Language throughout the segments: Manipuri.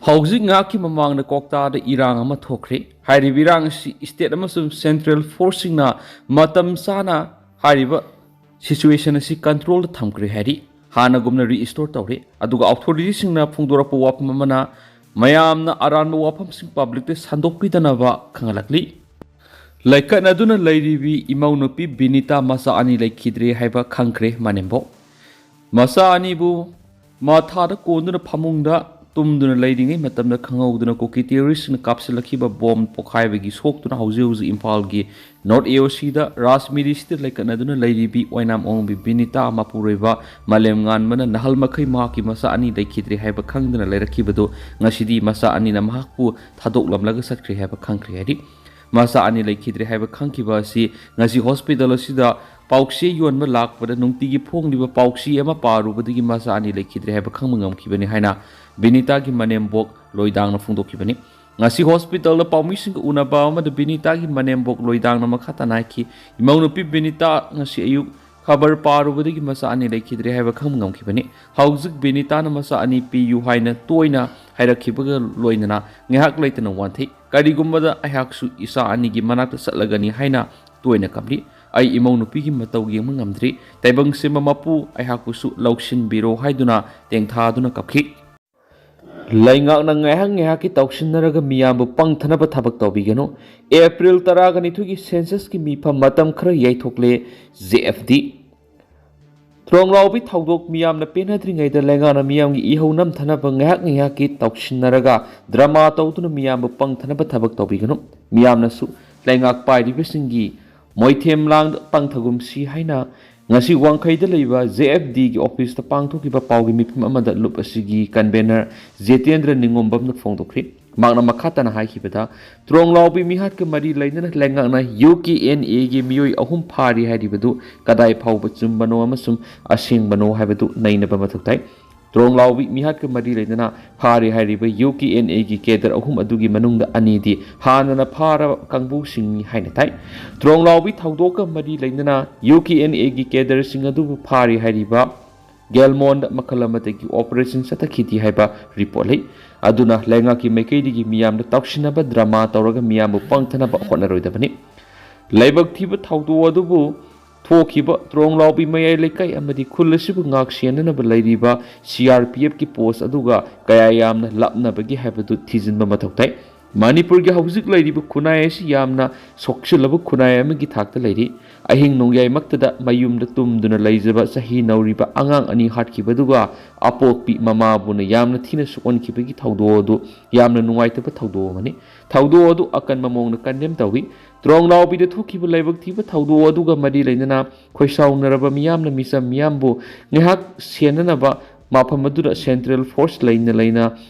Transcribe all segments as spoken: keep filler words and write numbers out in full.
ꯍꯧꯖꯤꯛ ꯉꯥꯏꯍꯥꯛꯀꯤ ꯃꯃꯥꯡꯗ ꯀꯣꯛꯇꯥꯗ ꯏꯔꯥꯡ ꯑꯃ ꯊꯣꯛꯈ꯭ꯔꯦ꯫ ꯍꯥꯏꯔꯤꯕ ꯏꯔꯥꯡ ꯑꯁꯤ state ꯑꯃꯁꯨꯡ central forceꯁꯤꯡꯅ ꯃꯇꯝ ꯆꯥꯅ ꯍꯥꯏꯔꯤꯕ situation ꯑꯁꯤ controlꯗ ꯊꯝꯈ꯭ꯔꯦ ꯍꯥꯏꯔꯤ꯫ ꯍꯥꯟꯅꯒꯨꯝꯅ restore ꯇꯧꯔꯦ꯫ ꯑꯗꯨꯒ authorityꯁꯤꯡꯅ ꯐꯣꯡꯗꯣꯔꯛꯄ ꯋꯥꯐꯝ ꯑꯃꯅ ꯃꯌꯥꯝꯅ ꯑꯔꯥꯟꯕ ꯋꯥꯐꯝꯁꯤꯡ publicꯇ ꯁꯟꯗꯣꯛꯄꯤꯗꯅꯕ ꯈꯪꯍꯜꯂꯛꯂꯤ꯫ ꯂꯩꯈꯠꯅꯗꯨꯅ ꯂꯩꯔꯤꯕꯤ ꯏꯃꯧ ꯅꯨꯄꯤ ꯕꯤꯅꯤꯇꯥ ꯃꯆꯥ ꯑꯅꯤ ꯂꯩꯈꯤꯗ꯭ꯔꯦ ꯍꯥꯏꯕ ꯈꯪꯈ꯭ꯔꯦ ꯃꯅꯦꯝꯕꯣꯛ꯫ ꯃꯆꯥ ꯑꯅꯤꯕꯨ ꯃꯊꯥꯗ ꯀꯣꯟꯗꯨꯅ ꯐꯃꯨꯡꯗ ꯇꯨꯝꯗꯨꯅ ꯂꯩꯔꯤꯉꯩ ꯃꯇꯝꯗ ꯈꯪꯍꯧꯗꯅ ꯀꯨꯀꯤ terroristꯁꯤꯡꯅ ꯀꯥꯞꯁꯤꯜꯂꯛꯈꯤꯕ bomb ꯄꯣꯈꯥꯏꯕꯒꯤ ꯁꯣꯛꯇꯨꯅ ꯍꯧꯖꯤꯛ ꯍꯧꯖꯤꯛ ꯏꯝꯐꯥꯜꯒꯤ North AOCꯗ ꯔꯥꯖꯃꯤꯔꯤꯁꯤꯗ ꯂꯩꯈꯠꯅꯗꯨꯅ ꯂꯩꯔꯤꯕꯤ ꯑꯣꯏꯅꯥꯝ ꯑꯣꯡꯕꯤ ꯕꯤꯅꯤꯇꯥ ꯃꯄꯨꯔꯣꯏꯕ ꯃꯥꯂꯦꯝꯉꯥꯟꯕꯅ ꯅꯍꯥꯜ ꯃꯈꯩ ꯃꯍꯥꯛꯀꯤ ꯃꯆꯥ ꯑꯅꯤ ꯂꯩꯈꯤꯗ꯭ꯔꯦ ꯍꯥꯏꯕ ꯈꯪꯗꯅ ꯂꯩꯔꯛꯈꯤꯕꯗꯨ ꯉꯁꯤꯗꯤ ꯃꯆꯥ ꯑꯅꯤꯅ ꯃꯍꯥꯛꯄꯨ ꯊꯥꯗꯣꯛꯂꯝꯂꯒ ꯆꯠꯈ꯭ꯔꯦ ꯍꯥꯏꯕ ꯈꯪꯈ꯭ꯔꯦ ꯍꯥꯏꯔꯤ꯫ ꯃꯆꯥ ꯑꯅꯤ ꯂꯩꯈꯤꯗ꯭ꯔꯦ ꯍꯥꯏꯕ ꯈꯪꯈꯤꯕ ꯑꯁꯤ ꯉꯁꯤ hospital ꯑꯁꯤꯗ ꯄꯥꯎꯆꯦ ꯌꯣꯟꯕ ꯂꯥꯛꯄꯗ ꯅꯨꯡꯇꯤꯒꯤ ꯐꯣꯡꯂꯤꯕ ꯄꯥꯎꯆꯦ ꯑꯃ ꯄꯥꯔꯨꯕꯗꯒꯤ ꯃꯆꯥ ꯑꯅꯤ ꯂꯩꯈꯤꯗ꯭ꯔꯦ ꯍꯥꯏꯕ ꯈꯪꯕ ꯉꯝꯈꯤꯕꯅꯤ ꯍꯥꯏꯅ ꯕꯤꯅꯤꯇꯥꯒꯤ ꯃꯅꯦꯝꯕꯣꯛ ꯂꯣꯏꯗꯥꯡꯅ ꯐꯣꯡꯗꯣꯛꯈꯤꯕꯅꯤ꯫ ꯉꯁꯤ hospitalꯗ ꯄꯥꯎꯃꯤꯁꯤꯡꯒ ꯎꯅꯕ ꯑꯃꯗ ꯕꯤꯅꯤꯇꯥꯒꯤ ꯃꯅꯦꯝꯕꯣꯛ ꯂꯣꯏꯗꯥꯡꯅ ꯃꯈꯥ ꯇꯥꯅ ꯍꯥꯏꯈꯤ, "ꯏꯃꯧ ꯅꯨꯄꯤ ꯕꯤꯅꯤꯇꯥ ꯉꯁꯤ ꯑꯌꯨꯛ ꯈꯕꯔ ꯄꯥꯔꯨꯕꯗꯒꯤ ꯃꯆꯥ ꯑꯅꯤ ꯂꯩꯈꯤꯗ꯭ꯔꯦ ꯍꯥꯏꯕ ꯈꯪꯕ ꯉꯝꯈꯤꯕꯅꯤ꯫ ꯍꯧꯖꯤꯛ ꯕꯤꯅꯤꯇꯥꯅ ꯃꯆꯥ ꯑꯅꯤ ꯄꯤꯌꯨ ꯍꯥꯏꯅ ꯇꯣꯏꯅ ꯍꯥꯏꯔꯛꯈꯤꯕꯒ ꯂꯣꯏꯅꯅ ꯉꯥꯏꯍꯥꯛ ꯂꯩꯇꯅ ꯋꯥꯟꯊꯩ꯫ ꯀꯔꯤꯒꯨꯝꯕꯗ ꯑꯩꯍꯥꯛꯁꯨ ꯏꯆꯥ ꯑꯅꯤꯒꯤ ꯃꯅꯥꯛꯇ ꯆꯠꯂꯒꯅꯤ ꯍꯥꯏꯅ ꯇꯣꯏꯅ ꯀꯞꯂꯤ꯫ ꯑꯩ ꯏꯃꯧ ꯅꯨꯄꯤꯒꯤ ꯃꯇꯧ ꯌꯦꯡꯕ ꯉꯝꯗ꯭ꯔꯤ꯫ ꯇꯥꯏꯕꯪ ꯁꯦꯝꯕ ꯃꯄꯨ, ꯑꯩꯍꯥꯛꯄꯨꯁꯨ ꯂꯧꯁꯤꯟꯕꯤꯔꯣ" ꯍꯥꯏꯗꯨꯅ ꯇꯦꯡꯊꯥꯗꯨꯅ ꯀꯞꯈꯤ꯫ ꯂꯩꯉꯥꯛꯅ ꯉꯥꯏꯍꯥꯛ ꯉꯥꯏꯍꯥꯛꯀꯤ ꯇꯧꯁꯤꯟꯅꯔꯒ ꯃꯤꯌꯥꯝꯕꯨ ꯄꯪꯊꯅꯕ ꯊꯕꯛ ꯇꯧꯕꯤꯒꯅꯨ꯫ ꯑꯦꯄ꯭ꯔꯤꯜ ꯇꯔꯥꯒ ꯅꯤꯊꯣꯏꯒꯤ censusꯀꯤ ꯃꯤꯐꯝ ꯃꯇꯝ ꯈꯔ ꯌꯩꯊꯣꯛꯂꯦ, J F D꯫ ꯇ꯭ꯔꯣꯡꯂꯥꯎꯕꯤ ꯊꯧꯗꯣꯛ ꯃꯤꯌꯥꯝꯅ ꯄꯦꯟꯅꯗ꯭ꯔꯤꯉꯩꯗ ꯂꯩꯉꯥꯛꯅ ꯃꯤꯌꯥꯝꯒꯤ ꯏꯍꯧ ꯅꯝꯊꯅꯕ ꯉꯥꯏꯍꯥꯛ ꯉꯥꯏꯍꯥꯛꯀꯤ ꯇꯧꯁꯤꯟꯅꯔꯒ drama ꯇꯧꯗꯨꯅ ꯃꯤꯌꯥꯝꯕꯨ ꯄꯪꯊꯅꯕ ꯊꯕꯛ ꯇꯧꯕꯤꯒꯅꯨ꯫ ꯃꯤꯌꯥꯝꯅꯁꯨ ꯂꯩꯉꯥꯛ ꯄꯥꯏꯔꯤꯕꯁꯤꯡꯒꯤ ꯃꯣꯏꯊꯦꯝ ꯂꯥꯡꯗ ꯄꯪꯊꯒꯨꯝꯁꯤ ꯍꯥꯏꯅ ꯉꯁꯤ ꯋꯥꯡꯈꯩꯗ ꯂꯩꯕ J F Dꯒꯤ officeꯇ ꯄꯥꯡꯊꯣꯛꯈꯤꯕ ꯄꯥꯎꯒꯤ ꯃꯤꯐꯝ ꯑꯃꯗ ꯂꯨꯞ ꯑꯁꯤꯒꯤ convener ꯖꯤꯇꯦꯟꯗ꯭ꯔ ꯅꯤꯉꯣꯝꯕꯝꯅ ꯐꯣꯡꯗꯣꯛꯈ꯭ꯔꯤ꯫ ꯃꯍꯥꯛꯅ ꯃꯈꯥ ꯇꯥꯅ ꯍꯥꯏꯈꯤꯕꯗ, ꯇ꯭ꯔꯣꯡꯂꯥꯎꯕꯤ ꯃꯤꯍꯥꯠꯀ ꯃꯔꯤ ꯂꯩꯅꯅ ꯂꯩꯉꯥꯛꯅ U K N Aꯒꯤ ꯃꯤꯑꯣꯏ ꯑꯍꯨꯝ ꯐꯥꯔꯤ ꯍꯥꯏꯔꯤꯕꯗꯨ ꯀꯗꯥꯏ ꯐꯥꯎꯕ ꯆꯨꯝꯕꯅꯣ ꯑꯃꯁꯨꯡ ꯑꯁꯦꯡꯕꯅꯣ ꯍꯥꯏꯕꯗꯨ ꯅꯩꯅꯕ ꯃꯊꯧ ꯇꯥꯏ꯫ ꯇ꯭ꯔꯣꯡꯂꯥꯎꯕꯤ ꯃꯤꯍꯥꯠꯀ ꯃꯔꯤ ꯂꯩꯅꯅ ꯐꯥꯔꯤ ꯍꯥꯏꯔꯤꯕ U K N Aꯒꯤ cadre ꯑꯍꯨꯝ ꯑꯗꯨꯒꯤ ꯃꯅꯨꯡꯗ ꯑꯅꯤꯗꯤ ꯍꯥꯟꯅꯅ ꯐꯥꯔꯕ ꯀꯥꯡꯕꯨꯁꯤꯡꯅꯤ ꯍꯥꯏꯅ ꯇꯥꯏ꯫ ꯇ꯭ꯔꯣꯡꯂꯥꯎꯕꯤ ꯊꯧꯗꯣꯛꯀ ꯃꯔꯤ ꯂꯩꯅꯅ U K N Aꯒꯤ cadreꯁꯤꯡ ꯑꯗꯨꯕꯨ ꯐꯥꯔꯤ ꯍꯥꯏꯔꯤꯕ ꯒꯦꯜꯃꯣꯟꯗ ꯃꯈꯜ ꯑꯃꯗꯒꯤ ꯑꯣꯄꯔꯦꯁꯟ ꯆꯠꯊꯈꯤꯗꯦ ꯍꯥꯏꯕ ꯔꯤꯄꯣꯔꯠ ꯂꯩ꯫ ꯑꯗꯨꯅ ꯂꯩꯉꯥꯛꯀꯤ ꯃꯥꯏꯀꯩꯗꯒꯤ ꯃꯤꯌꯥꯝꯗ ꯇꯥꯎꯁꯤꯟꯅꯕ ꯗ꯭ꯔꯃꯥ ꯇꯧꯔꯒ ꯃꯤꯌꯥꯝꯕꯨ ꯄꯪꯊꯅꯕ ꯍꯣꯠꯅꯔꯣꯏꯗꯕꯅꯤ꯫ ꯂꯥꯏꯕꯛ ꯊꯤꯕ ꯊꯧꯗꯣꯛ ꯑꯗꯨꯕꯨ ꯊꯣꯛꯈꯤꯕ ꯇ꯭ꯔꯣꯡꯂꯥꯎꯕꯤ ꯃꯌꯥꯏ ꯂꯩꯀꯥꯏ ꯑꯃꯗꯤ ꯈꯨꯜ ꯑꯁꯤꯕꯨ ꯉꯥꯛ ꯁꯦꯟꯅꯅꯕ ꯂꯩꯔꯤꯕ ꯁꯤ ꯑꯥꯔ ꯄꯤ ꯑꯦꯐꯀꯤ ꯄꯣꯁ ꯑꯗꯨꯒ ꯀꯌꯥ ꯌꯥꯝꯅ ꯂꯥꯞꯅꯕꯒꯦ ꯍꯥꯏꯕꯗꯨ ꯊꯤꯖꯤꯟꯕ ꯃꯊꯧ ꯇꯥꯏ꯫ ꯃꯅꯤꯄꯨꯔꯒꯤ ꯍꯧꯖꯤꯛ ꯂꯩꯔꯤꯕ ꯈꯨꯟꯅꯥꯏ ꯑꯁꯤ ꯌꯥꯝꯅ ꯁꯣꯛꯆꯤꯜꯂꯕ ꯈꯨꯟꯅꯥꯏ ꯑꯃꯒꯤ ꯊꯥꯛꯇ ꯂꯩꯔꯤ꯫ ꯑꯍꯤꯡ ꯅꯣꯡꯌꯥꯏꯃꯛꯇꯗ ꯃꯌꯨꯝꯗ ꯇꯨꯝꯗꯨꯅ ꯂꯩꯖꯕ ꯆꯍꯤ ꯅꯧꯔꯤꯕ ꯑꯉꯥꯡ ꯑꯅꯤ ꯍꯥꯠꯈꯤꯕꯗꯨꯒ ꯑꯄꯣꯛꯄꯤ ꯃꯃꯥꯕꯨꯅ ꯌꯥꯝꯅ ꯊꯤꯅ ꯁꯣꯛꯍꯟꯈꯤꯕꯒꯤ ꯊꯧꯗꯣꯛ ꯑꯗꯨ ꯌꯥꯝꯅ ꯅꯨꯡꯉꯥꯏꯇꯕ ꯊꯧꯗꯣꯛ ꯑꯃꯅꯤ꯫ ꯊꯧꯗꯣꯛ ꯑꯗꯨ ꯑꯀꯟꯕ ꯃꯑꯣꯡꯗ ꯀꯟꯗꯦꯝ ꯇꯧꯏ꯫ ꯇ꯭ꯔꯣꯡꯂꯥꯎꯕꯤꯗ ꯊꯣꯛꯈꯤꯕ ꯂꯥꯏꯕꯛ ꯊꯤꯕ ꯊꯧꯗꯣꯛ ꯑꯗꯨꯒ ꯃꯔꯤ ꯂꯩꯅꯅ ꯈꯣꯏꯁꯥꯎꯅꯔꯕ ꯃꯤꯌꯥꯝꯅ ꯃꯤꯆꯝ ꯃꯤꯌꯥꯝꯕꯨ ꯉꯥꯏꯍꯥꯛ ꯁꯦꯟꯅꯅꯕ ꯃꯐꯝ ꯑꯗꯨꯗ ꯁꯦꯟꯇ꯭ꯔꯦꯜ ꯐꯣꯔꯁ ꯂꯩꯅ ꯂꯩꯅ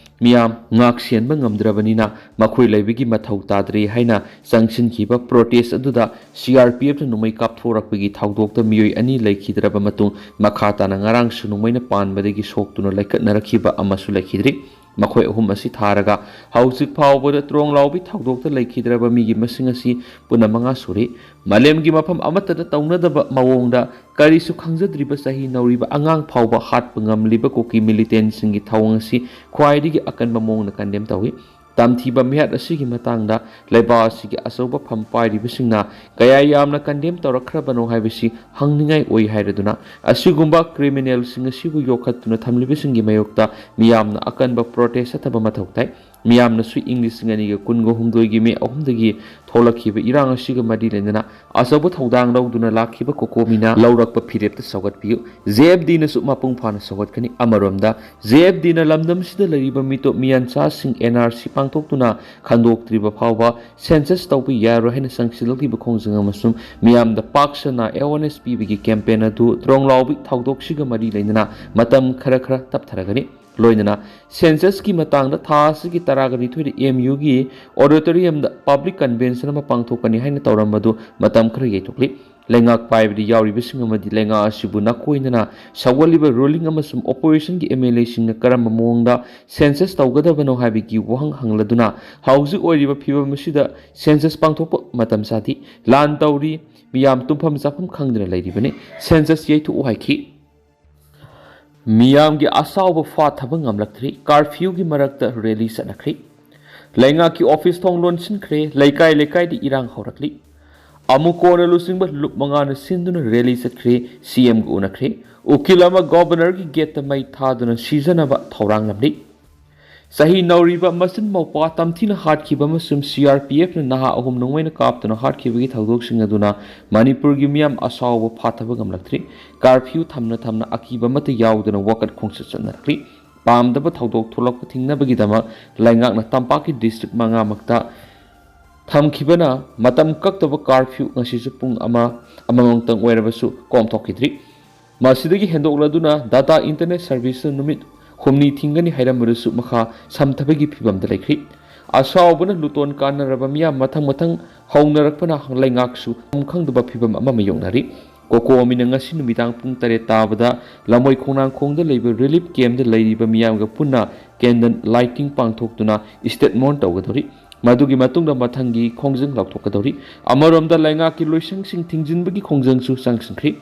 ꯃꯤꯌꯥꯝ ꯉꯥꯛ ꯁꯦꯟꯕ ꯉꯝꯗ꯭ꯔꯕꯅꯤꯅ ꯃꯈꯣꯏ ꯂꯩꯕꯒꯤ ꯃꯊꯧ ꯇꯥꯗ꯭ꯔꯦ ꯍꯥꯏꯅ ꯆꯪꯁꯤꯟꯈꯤꯕ ꯄ꯭ꯔꯣꯇꯦꯁ ꯑꯗꯨꯗ ꯁꯤ ꯑꯥꯔ ꯄꯤ ꯑꯦꯐꯅ ꯅꯣꯡꯃꯩ ꯀꯥꯞꯊꯣꯔꯛꯄꯒꯤ ꯊꯧꯗꯣꯛꯇ ꯃꯤꯑꯣꯏ ꯑꯅꯤ ꯂꯩꯈꯤꯗ꯭ꯔꯕ ꯃꯇꯨꯡ ꯃꯈꯥ ꯇꯥꯅ ꯉꯔꯥꯡꯁꯨ ꯅꯣꯡꯃꯩꯅ ꯄꯥꯟꯕꯗꯒꯤ ꯁꯣꯛꯇꯨꯅ ꯂꯩꯈꯠꯅꯔꯛꯈꯤꯕ ꯑꯃꯁꯨ ꯂꯩꯈꯤꯗ꯭ꯔꯤ꯫ ꯃꯈꯣꯏ ꯑꯍꯨꯝ ꯑꯁꯤ ꯊꯥꯔꯒ ꯍꯧꯖꯤꯛ ꯐꯥꯎꯕꯗ ꯇ꯭ꯔꯣꯡꯂꯥꯎꯕꯤ ꯊꯧꯗꯣꯛꯇ ꯂꯩꯈꯤꯗ꯭ꯔꯕ ꯃꯤꯒꯤ ꯃꯁꯤꯡ ꯑꯁꯤ ꯄꯨꯟꯅ ꯃꯉꯥ ꯁꯨꯔꯤ꯫ ꯃꯥꯂꯦꯝꯒꯤ ꯃꯐꯝ ꯑꯃꯠꯇꯗ ꯇꯧꯅꯗꯕ ꯃꯑꯣꯡꯗ ꯀꯔꯤꯁꯨ ꯈꯪꯖꯗ꯭ꯔꯤꯕ ꯆꯍꯤ ꯅꯧꯔꯤꯕ ꯑꯉꯥꯡ ꯐꯥꯎꯕ ꯍꯥꯠꯄ ꯉꯝꯂꯤꯕ ꯀꯨꯀꯤ ꯃꯤꯂꯤꯇꯦꯟꯁꯤꯡꯒꯤ ꯊꯧꯑꯣꯡ ꯑꯁꯤ ꯈ꯭ꯋꯥꯏꯗꯒꯤ ꯑꯀꯟꯕ ꯃꯑꯣꯡꯗ ꯀꯟꯗꯦꯝ ꯇꯧꯏ꯫ ꯇꯝꯊꯤꯕ ꯃꯤꯍꯥꯠ ꯑꯁꯤꯒꯤ ꯃꯇꯥꯡꯗ ꯂꯩꯕꯥꯛ ꯑꯁꯤꯒꯤ ꯑꯆꯧꯕ ꯐꯝ ꯄꯥꯏꯔꯤꯕꯁꯤꯡꯅ ꯀꯌꯥ ꯌꯥꯝꯅ ꯀꯟꯗꯦꯝ ꯇꯧꯔꯛꯈ꯭ꯔꯕꯅꯣ ꯍꯥꯏꯕꯁꯤ ꯍꯪꯅꯤꯡꯉꯥꯏ ꯑꯣꯏ ꯍꯥꯏꯔꯗꯨꯅ, ꯑꯁꯤꯒꯨꯝꯕ ꯀ꯭ꯔꯤꯃꯤꯅꯦꯜꯁꯤꯡ ꯑꯁꯤꯕꯨ ꯌꯣꯛꯈꯠꯇꯨꯅ ꯊꯝꯂꯤꯕꯁꯤꯡꯒꯤ ꯃꯥꯌꯣꯛꯇ ꯃꯤꯌꯥꯝꯅ ꯑꯀꯟꯕ ꯄ꯭ꯔꯣꯇꯦꯁ ꯆꯠꯊꯕ ꯃꯊꯧ ꯇꯥꯏ꯫ ꯃꯤꯌꯥꯝꯅꯁꯨ ꯏꯪ ꯂꯤꯁꯤꯡ ꯑꯅꯤꯒ ꯀꯨꯟꯒ ꯍꯨꯝꯗꯣꯏꯒꯤ ꯃꯦ ꯑꯍꯨꯝꯗꯒꯤ ꯊꯣꯛꯂꯛꯈꯤꯕ ꯏꯔꯥꯡ ꯑꯁꯤꯒ ꯃꯔꯤ ꯂꯩꯅꯅ ꯑꯆꯧꯕ ꯊꯧꯗꯥꯡ ꯂꯧꯗꯨꯅ ꯂꯥꯛꯈꯤꯕ ꯀꯣꯀꯣꯃꯤꯅ ꯂꯧꯔꯛꯄ ꯐꯤꯔꯦꯞꯇ ꯁꯧꯒꯠꯄꯤꯌꯨ꯫ ꯖꯦ ꯑꯦꯐ ꯗꯤꯅꯁꯨ ꯃꯄꯨꯡ ꯐꯥꯅ ꯁꯧꯒꯠꯀꯅꯤ꯫ ꯑꯃꯔꯣꯝꯗ, ꯖꯦ ꯑꯦꯐ ꯗꯤꯅ ꯂꯝꯗꯝꯁꯤꯗ ꯂꯩꯔꯤꯕ ꯃꯤꯇꯣꯞ ꯃꯤꯌꯥꯟꯆꯥꯁꯤꯡ ꯑꯦꯟ ꯑꯥꯔ ꯁꯤ ꯄꯥꯡꯊꯣꯛꯇꯨꯅ ꯈꯟꯗꯣꯛꯇ꯭ꯔꯤꯕ ꯐꯥꯎꯕ ꯁꯦꯟꯁꯁ ꯇꯧꯕ ꯌꯥꯔꯣꯏ ꯍꯥꯏꯅ ꯆꯪꯁꯤꯜꯂꯛꯂꯤꯕ ꯈꯣꯡꯖꯪ ꯑꯃꯁꯨꯡ ꯃꯤꯌꯥꯝꯗ ꯄꯥꯛ ꯁꯟꯅ ꯑꯦꯋꯥꯔꯅꯦꯁ ꯄꯤꯕꯒꯤ ꯀꯦꯝꯄꯦꯟ ꯑꯗꯨ ꯇ꯭ꯔꯣꯡꯂꯥꯎꯕꯤ ꯊꯧꯗꯣꯛꯁꯤꯒ ꯃꯔꯤ ꯂꯩꯅꯅ ꯃꯇꯝ ꯈꯔ ꯈꯔ ꯇꯞꯊꯔꯒꯅꯤ꯫ ꯂꯣꯏꯅꯅ ꯁꯦꯟꯁꯁꯀꯤ ꯃꯇꯥꯡꯗ ꯊꯥ ꯑꯁꯤꯒꯤ ꯇꯔꯥꯒ ꯅꯤꯊꯣꯏꯗ ꯑꯦꯝ ꯌꯨꯒꯤ ꯑꯣꯗꯤꯇꯣꯔꯤꯌꯝꯗ ꯄꯕ꯭ꯂꯤꯛ ꯀꯟꯚꯦꯟꯁꯟ ꯑꯃ ꯄꯥꯡꯊꯣꯛꯀꯅꯤ ꯍꯥꯏꯅ ꯇꯧꯔꯝꯕꯗꯨ ꯃꯇꯝ ꯈꯔ ꯌꯩꯊꯣꯛꯂꯤ꯫ ꯂꯩꯉꯥꯛ ꯄꯥꯏꯕꯗ ꯌꯥꯎꯔꯤꯕꯁꯤꯡ ꯑꯃꯗꯤ ꯂꯩꯉꯥꯛ ꯑꯁꯤꯕꯨ ꯅꯥꯀꯣꯏꯅꯅ ꯁꯧꯒꯠꯂꯤꯕ ꯔꯨꯂꯤꯡ ꯑꯃꯁꯨꯡ ꯑꯣꯄꯣꯖꯤꯁꯟꯒꯤ ꯑꯦꯝ ꯑꯦꯜ ꯑꯦꯁꯤꯡꯅ ꯀꯔꯝꯕ ꯃꯑꯣꯡꯗ ꯁꯦꯟꯁꯁ ꯇꯧꯒꯗꯕꯅꯣ ꯍꯥꯏꯕꯒꯤ ꯋꯥꯍꯪ ꯍꯪꯂꯗꯨꯅ ꯍꯧꯖꯤꯛ ꯑꯣꯏꯔꯤꯕ ꯐꯤꯕꯝ ꯑꯁꯤꯗ ꯁꯦꯟꯁꯁ ꯄꯥꯡꯊꯣꯛꯄ ꯃꯇꯝ ꯆꯥꯗꯦ, ꯂꯥꯟ ꯇꯧꯔꯤ, ꯃꯤꯌꯥꯝ ꯇꯨꯝꯐꯝ ꯆꯥꯐꯝ ꯈꯪꯗꯅ ꯂꯩꯔꯤꯕꯅꯤ, ꯁꯦꯟꯁꯁ ꯌꯩꯊꯣꯛꯎ ꯍꯥꯏꯈꯤ꯫ ꯃꯤꯌꯥꯝꯒꯤ ꯑꯁꯥꯎꯕ ꯐꯥꯊꯕ ꯉꯝꯂꯛꯇ꯭ꯔꯤ꯫ ꯀꯥꯔꯐ꯭ꯌꯨꯒꯤ ꯃꯔꯛꯇ ꯔꯦꯂꯤ ꯆꯠꯅꯈ꯭ꯔꯤ꯫ ꯂꯩꯉꯥꯛꯀꯤ ꯑꯣꯐꯤꯁ ꯊꯣꯡ ꯂꯣꯟꯁꯤꯟꯈ꯭ꯔꯦ꯫ ꯂꯩꯀꯥꯏ ꯂꯩꯀꯥꯏꯗ ꯏꯔꯥꯡ ꯍꯧꯔꯛꯂꯤ꯫ ꯑꯃꯨꯛ ꯀꯣꯟꯅ ꯂꯨꯆꯤꯡꯕ ꯂꯨꯞ ꯃꯉꯥꯅ ꯁꯤꯟꯗꯨꯅ ꯔꯦꯂꯤ ꯆꯠꯈ꯭ꯔꯦ꯫ ꯁꯤ ꯑꯦꯝꯒ ꯎꯅꯈ꯭ꯔꯦ꯫ ꯎꯀꯤꯜ ꯑꯃ ꯒꯣꯚꯔꯅꯔꯒꯤ ꯒꯦꯠꯇ ꯃꯩ ꯊꯥꯗꯨꯅ ꯁꯤꯖꯅꯕ ꯊꯧꯔꯥꯡꯂꯝꯂꯤ꯫ ꯆꯍꯤ ꯅꯧꯔꯤꯕ ꯃꯆꯤꯟ ꯃꯧꯄ꯭ꯋꯥ ꯇꯝꯊꯤꯅ ꯍꯥꯠꯈꯤꯕ ꯑꯃꯁꯨꯡ ꯁꯤ ꯑꯥꯔ ꯄꯤ ꯑꯦꯐꯅ ꯅꯍꯥ ꯑꯍꯨꯝ ꯅꯨꯡꯉꯣꯏꯅ ꯀꯥꯞꯇꯨꯅ ꯍꯥꯠꯈꯤꯕꯒꯤ ꯊꯧꯗꯣꯛꯁꯤꯡ ꯑꯗꯨꯅ ꯃꯅꯤꯄꯨꯔꯒꯤ ꯃꯤꯌꯥꯝ ꯑꯁꯥꯎꯕ ꯐꯥꯊꯕ ꯉꯝꯂꯛꯇ꯭ꯔꯤ꯫ ꯀꯥꯔꯐ꯭ꯌꯨ ꯊꯝꯅ ꯊꯝꯅ ꯑꯀꯤꯕ ꯑꯃꯠꯇ ꯌꯥꯎꯗꯅ ꯋꯥꯀꯠ ꯈꯣꯡꯆꯠ ꯆꯠꯅꯔꯛꯂꯤ꯫ ꯄꯥꯝꯗꯕ ꯊꯧꯗꯣꯛ ꯊꯣꯛꯂꯛꯄ ꯊꯤꯡꯅꯕꯒꯤꯗꯃꯛ ꯂꯩꯉꯥꯛꯅ ꯇꯝꯄꯥꯛꯀꯤ ꯗꯤꯁꯇ꯭ꯔꯤꯛ ꯃꯉꯥꯃꯛꯇ ꯊꯝꯈꯤꯕꯅ ꯃꯇꯝ ꯀꯛꯇꯕ ꯀꯥꯔꯐ꯭ꯌꯨ ꯉꯁꯤꯁꯨ ꯄꯨꯡ ꯑꯃ, ꯑꯃꯃꯝꯇꯪ ꯑꯣꯏꯔꯕꯁꯨ ꯀꯣꯝꯊꯣꯛꯈꯤꯗ꯭ꯔꯤ꯫ ꯃꯁꯤꯗꯒꯤ ꯍꯦꯟꯗꯣꯛꯂꯗꯨꯅ ꯗꯥꯇꯥ ꯏꯟꯇꯔꯅꯦꯠ ꯁꯔꯚꯤꯁꯇ ꯅꯨꯃꯤꯠ ꯍꯨꯝꯅꯤ ꯊꯤꯡꯒꯅꯤ ꯍꯥꯏꯔꯝꯕꯗꯨꯁꯨ ꯃꯈꯥ ꯁꯝꯊꯕꯒꯤ ꯐꯤꯕꯝꯗ ꯂꯩꯈ꯭ꯔꯤ꯫ ꯑꯁꯥꯎꯕꯅ ꯂꯨꯇꯣꯟ ꯀꯥꯟꯅꯔꯕ ꯃꯤꯌꯥꯝ ꯃꯊꯪ ꯃꯊꯪ ꯍꯧꯅꯔꯛꯄꯅ ꯂꯩꯉꯥꯛꯁꯨ ꯃꯐꯝ ꯈꯪꯗꯕ ꯐꯤꯕꯝ ꯑꯃ ꯃꯥꯌꯣꯛꯅꯔꯤ꯫ ꯀꯣꯀꯣꯃꯤꯅ ꯉꯁꯤ ꯅꯨꯃꯤꯗꯥꯡ ꯄꯨꯡ ꯇꯔꯦꯠ ꯇꯥꯕꯗ ꯂꯝꯃꯣꯏ ꯈꯣꯡꯅꯥꯡꯈꯣꯡꯗ ꯂꯩꯕ ꯔꯤꯂꯤꯐ ꯀꯦꯝꯞꯇ ꯂꯩꯔꯤꯕ ꯃꯤꯌꯥꯝꯒ ꯄꯨꯟꯅ ꯀꯦꯟꯗꯜ ꯂꯥꯏꯇꯤꯡ ꯄꯥꯡꯊꯣꯛꯇꯨꯅ ꯁ꯭ꯇꯦꯠꯃꯦꯟꯠ ꯇꯧꯒꯗꯧꯔꯤ꯫ ꯃꯗꯨꯒꯤ ꯃꯇꯨꯡꯗ ꯃꯊꯪꯒꯤ ꯈꯣꯡꯖꯪ ꯂꯥꯎꯊꯣꯛꯀꯗꯧꯔꯤ꯫ ꯑꯃꯔꯣꯝꯗ ꯂꯩꯉꯥꯛꯀꯤ ꯂꯣꯏꯁꯪꯁꯤꯡ ꯊꯤꯡꯖꯤꯟꯕꯒꯤ ꯈꯣꯡꯖꯪꯁꯨ ꯆꯪꯁꯤꯟꯈ꯭ꯔꯤ꯫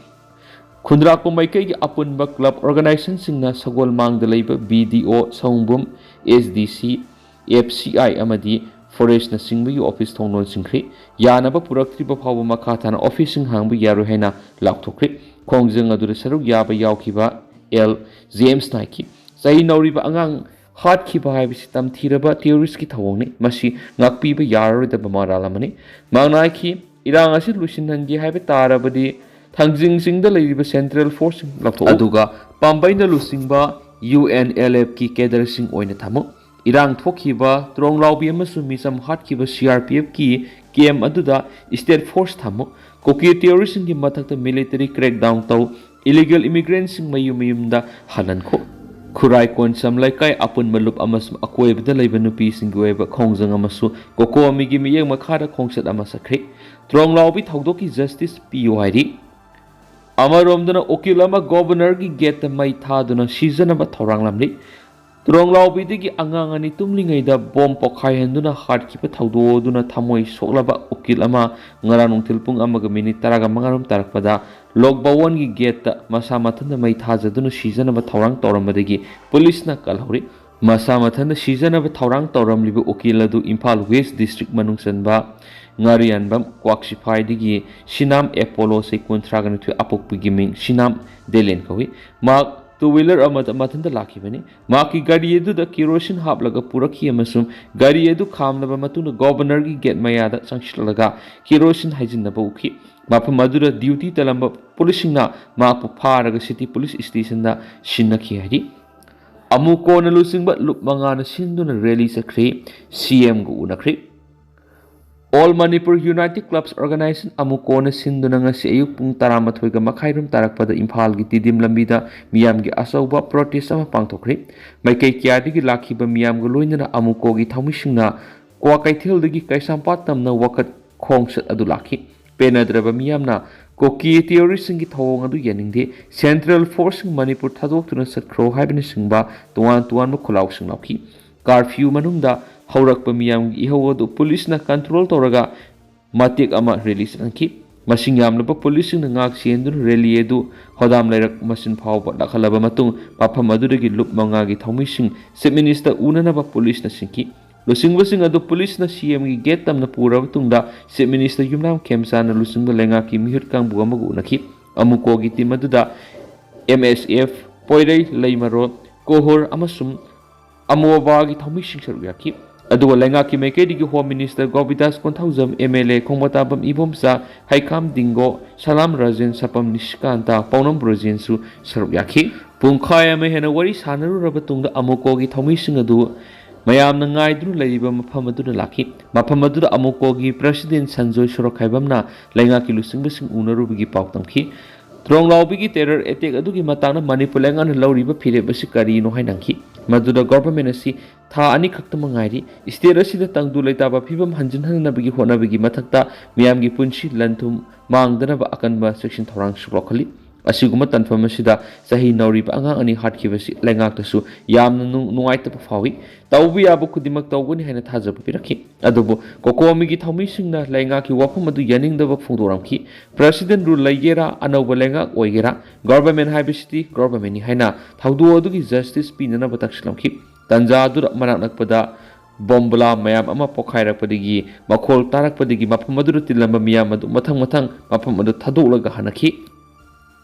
ꯈꯨꯟꯗ꯭ꯔꯥꯛꯄ ꯃꯥꯏꯀꯩꯒꯤ ꯑꯄꯨꯟꯕ ꯀ꯭ꯂꯕ ꯑꯣꯔꯒꯅꯥꯏꯖꯦꯁꯟꯁꯤꯡꯅ ꯁꯒꯣꯜꯃꯥꯡꯗ ꯂꯩꯕ ꯕꯤ ꯗꯤ ꯑꯣ ꯁꯑꯣꯝꯕꯨꯝ, ꯑꯦꯁ ꯗꯤ ꯁꯤ, ꯑꯦꯐ ꯁꯤ ꯑꯥꯏ ꯑꯃꯗꯤ ꯐꯣꯔꯦꯁꯅꯆꯤꯡꯕꯒꯤ ꯑꯣꯐꯤꯁ ꯊꯣꯡ ꯂꯣꯟꯁꯤꯟꯈ꯭ꯔꯤ꯫ ꯌꯥꯅꯕ ꯄꯨꯔꯛꯇ꯭ꯔꯤꯕ ꯐꯥꯎꯕ ꯃꯈꯥ ꯇꯥꯅ ꯑꯣꯐꯤꯁꯁꯤꯡ ꯍꯥꯡꯕ ꯌꯥꯔꯣꯏ ꯍꯥꯏꯅ ꯂꯥꯎꯊꯣꯛꯈ꯭ꯔꯤ꯫ ꯈꯣꯡꯖꯪ ꯑꯗꯨꯗ ꯁꯔꯨꯛ ꯌꯥꯕ ꯌꯥꯎꯈꯤꯕ ꯑꯦꯜ ꯖꯦꯝꯁꯅ ꯍꯥꯏꯈꯤ, ꯆꯍꯤ ꯅꯧꯔꯤꯕ ꯑꯉꯥꯡ ꯍꯥꯠꯈꯤꯕ ꯍꯥꯏꯕꯁꯤ ꯇꯝꯊꯤꯔꯕ ꯇꯦꯔꯣꯔꯤꯁꯀꯤ ꯊꯧꯑꯣꯡꯅꯤ꯫ ꯃꯁꯤ ꯉꯥꯛꯄꯤꯕ ꯌꯥꯔꯔꯣꯏꯗꯕ ꯃꯔꯥꯜ ꯑꯃꯅꯤ꯫ ꯃꯍꯥꯛꯅ ꯍꯥꯏꯈꯤ, ꯏꯔꯥꯡ ꯑꯁꯤ ꯂꯣꯏꯁꯤꯟꯍꯟꯒꯦ ꯍꯥꯏꯕ ꯇꯥꯔꯕꯗꯤ ꯊꯥꯡꯖꯤꯡ ꯆꯤꯡꯗ ꯂꯩꯔꯤꯕ ꯁꯦꯟꯇ꯭ꯔꯦꯜ ꯐꯣꯔꯁꯁꯤꯡ ꯂꯧꯊꯣꯛꯎ꯫ ꯑꯗꯨꯒ ꯄꯥꯝꯕꯩꯅ ꯂꯨꯆꯤꯡꯕ ꯌꯨ ꯑꯦꯟ ꯑꯦꯜ ꯑꯦꯐꯀꯤ ꯀꯦꯗꯔꯁꯤꯡ ꯑꯣꯏꯅ ꯊꯝꯃꯨ꯫ ꯏꯔꯥꯡ ꯊꯣꯛꯈꯤꯕ ꯇ꯭ꯔꯣꯡꯂꯥꯎꯕꯤ ꯑꯃꯁꯨꯡ ꯃꯤꯆꯝ ꯍꯥꯠꯈꯤꯕ ꯁꯤ ꯑꯥꯔ ꯄꯤ ꯑꯦꯐꯀꯤ ꯀꯦꯝꯞ ꯑꯗꯨꯗ ꯁ꯭ꯇꯦꯠ ꯐꯣꯔꯁ ꯊꯝꯃꯨ꯫ ꯀꯨꯀꯤ ꯇꯦꯔꯣꯔꯤꯁꯁꯤꯡꯒꯤ ꯃꯊꯛꯇ ꯃꯤꯂꯤꯇꯔꯤ ꯀ꯭ꯔꯦꯛꯗꯥꯎꯟ ꯇꯧ꯫ ꯏꯂꯤꯒꯦꯜ ꯏꯃꯤꯒ꯭ꯔꯦꯟꯠꯁꯤꯡ ꯃꯌꯨꯝ ꯃꯌꯨꯝꯗ ꯍꯜꯍꯟꯈꯣ꯫ ꯈꯨꯔꯥꯏ ꯀꯣꯟꯁꯝ ꯂꯩꯀꯥꯏ ꯑꯄꯨꯟꯕ ꯂꯨꯞ ꯑꯃꯁꯨꯡ ꯑꯀꯣꯏꯕꯗ ꯂꯩꯕ ꯅꯨꯄꯤꯁꯤꯡꯒꯤ ꯑꯣꯏꯕ ꯈꯣꯡꯖꯪ ꯑꯃꯁꯨ ꯀꯣꯀꯣꯃꯤꯒꯤ ꯃꯤꯠꯌꯦꯡ ꯃꯈꯥꯗ ꯈꯣꯡꯆꯠ ꯑꯃ ꯆꯠꯈ꯭ꯔꯤ꯫ ꯇ꯭ꯔꯣꯡꯂꯥꯎꯕꯤ ꯊꯧꯗꯣꯛꯀꯤ ꯖꯁꯇꯤꯁ ꯄꯤꯌꯨ ꯍꯥꯏꯔꯤ꯫ ꯑꯃꯔꯣꯝꯗꯅ ꯎꯀꯤꯜ ꯑꯃ ꯒꯣꯚꯔꯅꯔꯒꯤ ꯒꯦꯠꯇ ꯃꯩ ꯊꯥꯗꯨꯅ ꯁꯤꯖꯅꯕ ꯊꯧꯔꯥꯡꯂꯝꯂꯤ꯫ ꯇ꯭ꯔꯣꯡꯂꯥꯎꯕꯤꯗꯒꯤ ꯑꯉꯥꯡ ꯑꯅꯤ ꯇꯨꯝꯂꯤꯉꯩꯗ ꯕꯣꯝ ꯄꯣꯈꯥꯏꯍꯟꯗꯨꯅ ꯍꯥꯠꯈꯤꯕ ꯊꯧꯗꯣꯛ ꯑꯗꯨꯅ ꯊꯃꯣꯏ ꯁꯣꯛꯂꯕ ꯎꯀꯤꯜ ꯑꯃ ꯉꯔꯥꯡ ꯅꯨꯡꯊꯤꯜ ꯄꯨꯡ ꯑꯃꯒ ꯃꯤꯅꯤꯠ ꯇꯔꯥꯒ ꯃꯉꯥꯔꯣꯝ ꯇꯥꯔꯛꯄꯗ ꯂꯣꯛ ꯚꯋꯟꯒꯤ ꯒꯦꯠꯇ ꯃꯁꯥ ꯃꯊꯟꯇ ꯃꯩ ꯊꯥꯖꯗꯨꯅ ꯁꯤꯖꯅꯕ ꯊꯧꯔꯥꯡ ꯇꯧꯔꯝꯕꯗꯒꯤ ꯄꯨꯂꯤꯁꯅ ꯀꯜꯍꯧꯔꯤ꯫ ꯃꯁꯥ ꯃꯊꯟꯇ ꯁꯤꯖꯅꯕ ꯊꯧꯔꯥꯡ ꯇꯧꯔꯝꯂꯤꯕ ꯎꯀꯤꯜ ꯑꯗꯨ ꯏꯝꯐꯥꯜ ꯋꯦꯁ ꯗꯤꯁꯇ꯭ꯔꯤꯛ ꯃꯅꯨꯡ ꯆꯟꯕ ꯉꯥꯔꯤꯌꯥꯟꯕꯝ ꯀ꯭ꯋꯥꯛꯁꯤꯐꯥꯏꯗꯒꯤ ꯁꯤꯅꯥꯝ ꯑꯦꯄꯣꯂꯣ ꯆꯍꯤ ꯀꯨꯟꯊ꯭ꯔꯥꯒ ꯅꯤꯊꯣꯏ ꯑꯄꯣꯛꯄꯒꯤ ꯃꯤꯡ ꯁꯤꯅꯥꯝ ꯗꯦꯂꯦꯟ ꯀꯧꯏ꯫ ꯃꯍꯥꯛ ꯇꯨ ꯋꯤꯂꯔ ꯑꯃꯗ ꯃꯊꯟꯇ ꯂꯥꯛꯈꯤꯕꯅꯤ꯫ ꯃꯍꯥꯛꯀꯤ ꯒꯥꯔꯤ ꯑꯗꯨꯗ ꯀꯦꯔꯣꯁꯤꯟ ꯍꯥꯞꯂꯒ ꯄꯨꯔꯛꯈꯤ ꯑꯃꯁꯨꯡ ꯒꯥꯔꯤ ꯑꯗꯨ ꯈꯥꯝꯂꯕ ꯃꯇꯨꯡꯗ ꯒꯣꯕꯔꯅꯔꯒꯤ ꯒꯦꯠ ꯃꯌꯥꯗ ꯆꯪꯁꯤꯜꯂꯒ ꯀꯦꯔꯣꯁꯤꯟ ꯍꯩꯖꯤꯟꯅꯕ ꯎꯈꯤ꯫ ꯃꯐꯝ ꯑꯗꯨꯗ ꯗ꯭ꯌꯨꯇꯤ ꯇꯧꯔꯝꯕ ꯄꯨꯂꯤꯁꯁꯤꯡꯅ ꯃꯍꯥꯛꯄꯨ ꯐꯥꯔꯒ ꯁꯤꯇꯤ ꯄꯨꯂꯤꯁ ꯁ꯭ꯇꯦꯁꯟꯗ ꯁꯤꯟꯅꯈꯤ ꯍꯥꯏꯔꯤ꯫ ꯑꯃꯨꯀꯣꯅ ꯂꯨꯆꯤꯡꯕ ꯂꯨꯞ ꯃꯉꯥꯅ ꯁꯤꯟꯗꯨꯅ ꯔꯦꯂꯤ ꯆꯠꯈ꯭ꯔꯤ, ꯁꯤ ꯑꯦꯝꯒ ꯎꯅꯈ꯭ꯔꯤ꯫ ꯑꯣꯜ ꯃꯅꯤꯄꯨꯔ ꯌꯨꯅꯥꯏꯇꯦꯗ ꯀ꯭ꯂꯕꯁ ꯑꯣꯔꯒꯅꯥꯏꯖꯦꯁꯟ ꯑꯃꯨꯀꯣꯅ ꯁꯤꯟꯗꯨꯅ ꯉꯁꯤ ꯑꯌꯨꯛ ꯄꯨꯡ ꯇꯔꯥꯃꯥꯊꯣꯏꯒ ꯃꯈꯥꯏꯔꯣꯝ ꯇꯥꯔꯛꯄꯗ ꯏꯝꯐꯥꯜꯒꯤ ꯇꯤꯗꯤꯝ ꯂꯝꯕꯤꯗ ꯃꯤꯌꯥꯝꯒꯤ ꯑꯆꯧꯕ ꯄ꯭ꯔꯣꯇꯦꯁ ꯑꯃ ꯄꯥꯡꯊꯣꯛꯈ꯭ꯔꯤ꯫ ꯃꯥꯏꯀꯩ ꯀꯌꯥꯗꯒꯤ ꯂꯥꯛꯈꯤꯕ ꯃꯤꯌꯥꯝꯒ ꯂꯣꯏꯅꯅ ꯑꯃꯨꯀꯣꯒꯤ ꯊꯧꯃꯤꯁꯤꯡꯅ ꯀ꯭ꯋꯥꯀꯩꯊꯦꯜꯗꯒꯤ ꯀꯩꯁꯥꯝꯄꯥꯠ ꯇꯝꯅ ꯋꯥꯀꯠ ꯈꯣꯡꯆꯠ ꯑꯗꯨ ꯂꯥꯛꯈꯤ꯫ ꯄꯦꯟꯅꯗ꯭ꯔꯕ ꯃꯤꯌꯥꯝꯅ ꯀꯨꯀꯤ ꯇꯦꯔꯣꯔꯤꯁꯁꯤꯡꯒꯤ ꯊꯧꯑꯣꯡ ꯑꯗꯨ ꯌꯥꯅꯤꯡꯗꯦ, ꯁꯦꯟꯇ꯭ꯔꯦꯜ ꯐꯣꯔꯁꯁꯤꯡ ꯃꯅꯤꯄꯨꯔ ꯊꯥꯗꯣꯛꯇꯨꯅ ꯆꯠꯈ꯭ꯔꯣ ꯍꯥꯏꯕꯅꯆꯤꯡꯕ ꯇꯣꯉꯥꯟ ꯇꯣꯉꯥꯟꯕ ꯈꯣꯜꯂꯥꯎꯁꯤꯡ ꯂꯥꯎꯈꯤ꯫ ꯀꯥꯔꯐ꯭ꯌꯨ ꯃꯅꯨꯡꯗ ꯍꯧꯔꯛꯄ ꯃꯤꯌꯥꯝꯒꯤ ꯏꯍꯧ ꯑꯗꯨ ꯄꯨꯂꯤꯁꯅ ꯀꯟꯇ꯭ꯔꯣꯜ ꯇꯧꯔꯒ ꯃꯇꯦꯛ ꯑꯃ ꯔꯦꯂꯤ ꯆꯠꯍꯟꯈꯤ꯫ ꯃꯁꯤꯡ ꯌꯥꯝꯂꯕ ꯄꯨꯂꯤꯁꯁꯤꯡꯅ ꯉꯥꯛ ꯁꯦꯟꯗꯨꯅ ꯔꯦꯂꯤ ꯑꯗꯨ ꯍꯣꯗꯥꯝ ꯂꯩꯔꯛ ꯃꯆꯤꯟ ꯐꯥꯎꯕ ꯂꯥꯛꯍꯜꯂꯕ ꯃꯇꯨꯡ ꯃꯐꯝ ꯑꯗꯨꯗꯒꯤ ꯂꯨꯞ ꯃꯉꯥꯒꯤ ꯊꯧꯃꯤꯁꯤꯡ ꯆꯤꯐ ꯃꯤꯅꯤꯁꯇꯔ ꯎꯅꯅꯕ ꯄꯨꯂꯤꯁꯅ ꯁꯤꯟꯈꯤ꯫ ꯂꯨꯆꯤꯡꯕꯁꯤꯡ ꯑꯗꯨ ꯄꯨꯂꯤꯁꯅ ꯁꯤ ꯑꯦꯝꯒꯤ ꯒꯦꯠ ꯇꯝꯅ ꯄꯨꯔꯕ ꯃꯇꯨꯡꯗ ꯆꯤꯐ ꯃꯤꯅꯤꯁꯇꯔ ꯌꯨꯝꯅꯥꯝ ꯈꯦꯝꯆꯥꯟꯅ ꯂꯨꯆꯤꯡꯕ ꯂꯩꯉꯥꯛꯀꯤ ꯃꯤꯍꯨꯠ ꯀꯥꯡꯕꯨ ꯑꯃꯒ ꯎꯅꯈꯤ꯫ ꯑꯃꯨꯀꯣꯒꯤ ꯇꯤꯝ ꯑꯗꯨꯗ M S F, Poirei, Leimarol, Kohor ꯑꯃꯁꯨꯡ ꯑꯃꯣꯕꯥꯒꯤ ꯊꯧꯃꯤꯁꯤꯡ ꯁꯔꯨꯛ ꯌꯥꯈꯤ꯫ ꯑꯗꯨꯒ ꯂꯩꯉꯥꯛꯀꯤ ꯃꯥꯏꯀꯩꯗꯒꯤ home minister Gobindas Konthoujam, M L A Khongbantabam Ibomcha, Heikham Dingo, Salam Rajen, Sapam Nishikanta, Paonam ꯕ꯭ꯔꯣꯖꯦꯟꯁꯨ ꯁꯔꯨꯛ ꯌꯥꯈꯤ꯫ ꯄꯨꯡꯈꯥꯏ ꯑꯃ ꯍꯦꯟꯅ ꯋꯥꯔꯤ ꯁꯥꯟꯅꯔꯨꯔꯕ ꯇꯨꯡꯗ ꯑꯃꯨꯀꯣꯒꯤ ꯊꯧꯃꯤꯁꯤꯡ ꯑꯗꯨ ꯃꯌꯥꯝꯅ ꯉꯥꯏꯗꯨꯅ ꯂꯩꯔꯤꯕ ꯃꯐꯝ ꯑꯗꯨꯗ ꯂꯥꯛꯈꯤ꯫ ꯃꯐꯝ ꯑꯗꯨꯗ ꯑꯃꯨꯀꯣꯒꯤ ꯄ꯭ꯔꯁꯤꯗꯦꯟ ꯁꯟꯖꯣꯏ ꯁꯣꯔꯣꯛꯈꯥꯏꯕꯝꯅ ꯂꯩꯉꯥꯛꯀꯤ ꯂꯨꯆꯤꯡꯕꯁꯤꯡ ꯎꯅꯔꯨꯕꯒꯤ ꯄꯥꯎ ꯇꯝꯈꯤ꯫ ꯇ꯭ꯔꯣꯡꯂꯥꯎꯕꯤꯒꯤ ꯇꯦꯔꯔ ꯑꯦꯇꯦꯛ ꯑꯗꯨꯒꯤ ꯃꯇꯥꯡꯗ ꯃꯅꯤꯄꯨꯔ ꯂꯩꯉꯥꯛꯅ ꯂꯧꯔꯤꯕ ꯐꯤꯔꯦꯞ ꯑꯁꯤ ꯀꯔꯤꯅꯣ ꯍꯥꯏꯅ ꯍꯪꯈꯤ꯫ ꯃꯗꯨꯗ ꯒꯣꯚꯔꯟꯃꯦꯟ ꯑꯁꯤ ꯊꯥ ꯑꯅꯤ ꯈꯛꯇꯃꯛ ꯉꯥꯏꯔꯤ꯫ ꯁ꯭ꯇꯦꯠ ꯑꯁꯤꯗ ꯇꯪꯗꯨ ꯂꯩꯇꯥꯕ ꯐꯤꯕꯝ ꯍꯟꯖꯤꯟꯍꯟꯅꯕꯒꯤ ꯍꯣꯠꯅꯕꯒꯤ ꯃꯊꯛꯇ ꯃꯤꯌꯥꯝꯒꯤ ꯄꯨꯟꯁꯤ ꯂꯟ ꯊꯨꯝ ꯃꯥꯡꯗꯅꯕ ꯑꯀꯟꯕ ꯆꯦꯛꯁꯤꯟ ꯊꯧꯔꯥꯡꯁꯨ ꯂꯧꯈꯠꯂꯤ꯫ ꯑꯁꯤꯒꯨꯝꯕ ꯇꯥꯟꯐꯝ ꯑꯁꯤꯗ ꯆꯍꯤ ꯅꯧꯔꯤꯕ ꯑꯉꯥꯡ ꯑꯅꯤ ꯍꯥꯠꯈꯤꯕꯁꯤ ꯂꯩꯉꯥꯛꯇꯁꯨ ꯌꯥꯝꯅ ꯅꯨꯡ-, ꯅꯨꯡꯉꯥꯏꯇꯕ ꯐꯥꯎꯏ꯫ ꯇꯧꯕ ꯌꯥꯕ ꯈꯨꯗꯤꯡꯃꯛ ꯇꯧꯒꯅꯤ ꯍꯥꯏꯅ ꯊꯥꯖꯕ ꯄꯤꯔꯛꯈꯤ꯫ ꯑꯗꯨꯕꯨ ꯀꯣꯀꯣꯃꯤꯒꯤ ꯊꯧꯃꯤꯁꯤꯡꯅ ꯂꯩꯉꯥꯛꯀꯤ ꯋꯥꯐꯝ ꯑꯗꯨ ꯌꯥꯅꯤꯡꯗꯕ ꯐꯣꯡꯗꯣꯔꯛꯈꯤ꯫ President rule ꯂꯩꯒꯦꯔꯥ, ꯑꯅꯧꯕ ꯂꯩꯉꯥꯛ ꯑꯣꯏꯒꯦꯔꯥ, government ꯍꯥꯏꯕꯁꯤꯗꯤ governmentꯅꯤ ꯍꯥꯏꯅ ꯊꯧꯗꯣꯛ ꯑꯗꯨꯒꯤ justice ꯄꯤꯅꯅꯕ ꯇꯛꯁꯤꯜꯂꯝꯈꯤ꯫ ꯇꯟꯖꯥ ꯑꯗꯨꯗ ꯃꯅꯥꯛ ꯅꯛꯄꯗ ꯕꯣꯝꯕꯨꯂꯥ ꯃꯌꯥꯝ ꯑꯃ ꯄꯣꯈꯥꯏꯔꯛꯄꯗꯒꯤ, ꯃꯈꯣꯜ ꯇꯥꯔꯛꯄꯗꯒꯤ ꯃꯐꯝ ꯑꯗꯨꯗ ꯇꯤꯜꯂꯝꯕ ꯃꯤꯌꯥꯝ ꯑꯗꯨ ꯃꯊꯪ ꯃꯊꯪ ꯃꯐꯝ ꯑꯗꯨ ꯊꯥꯗꯣꯛꯂꯒ ꯍꯟꯅꯈꯤ꯫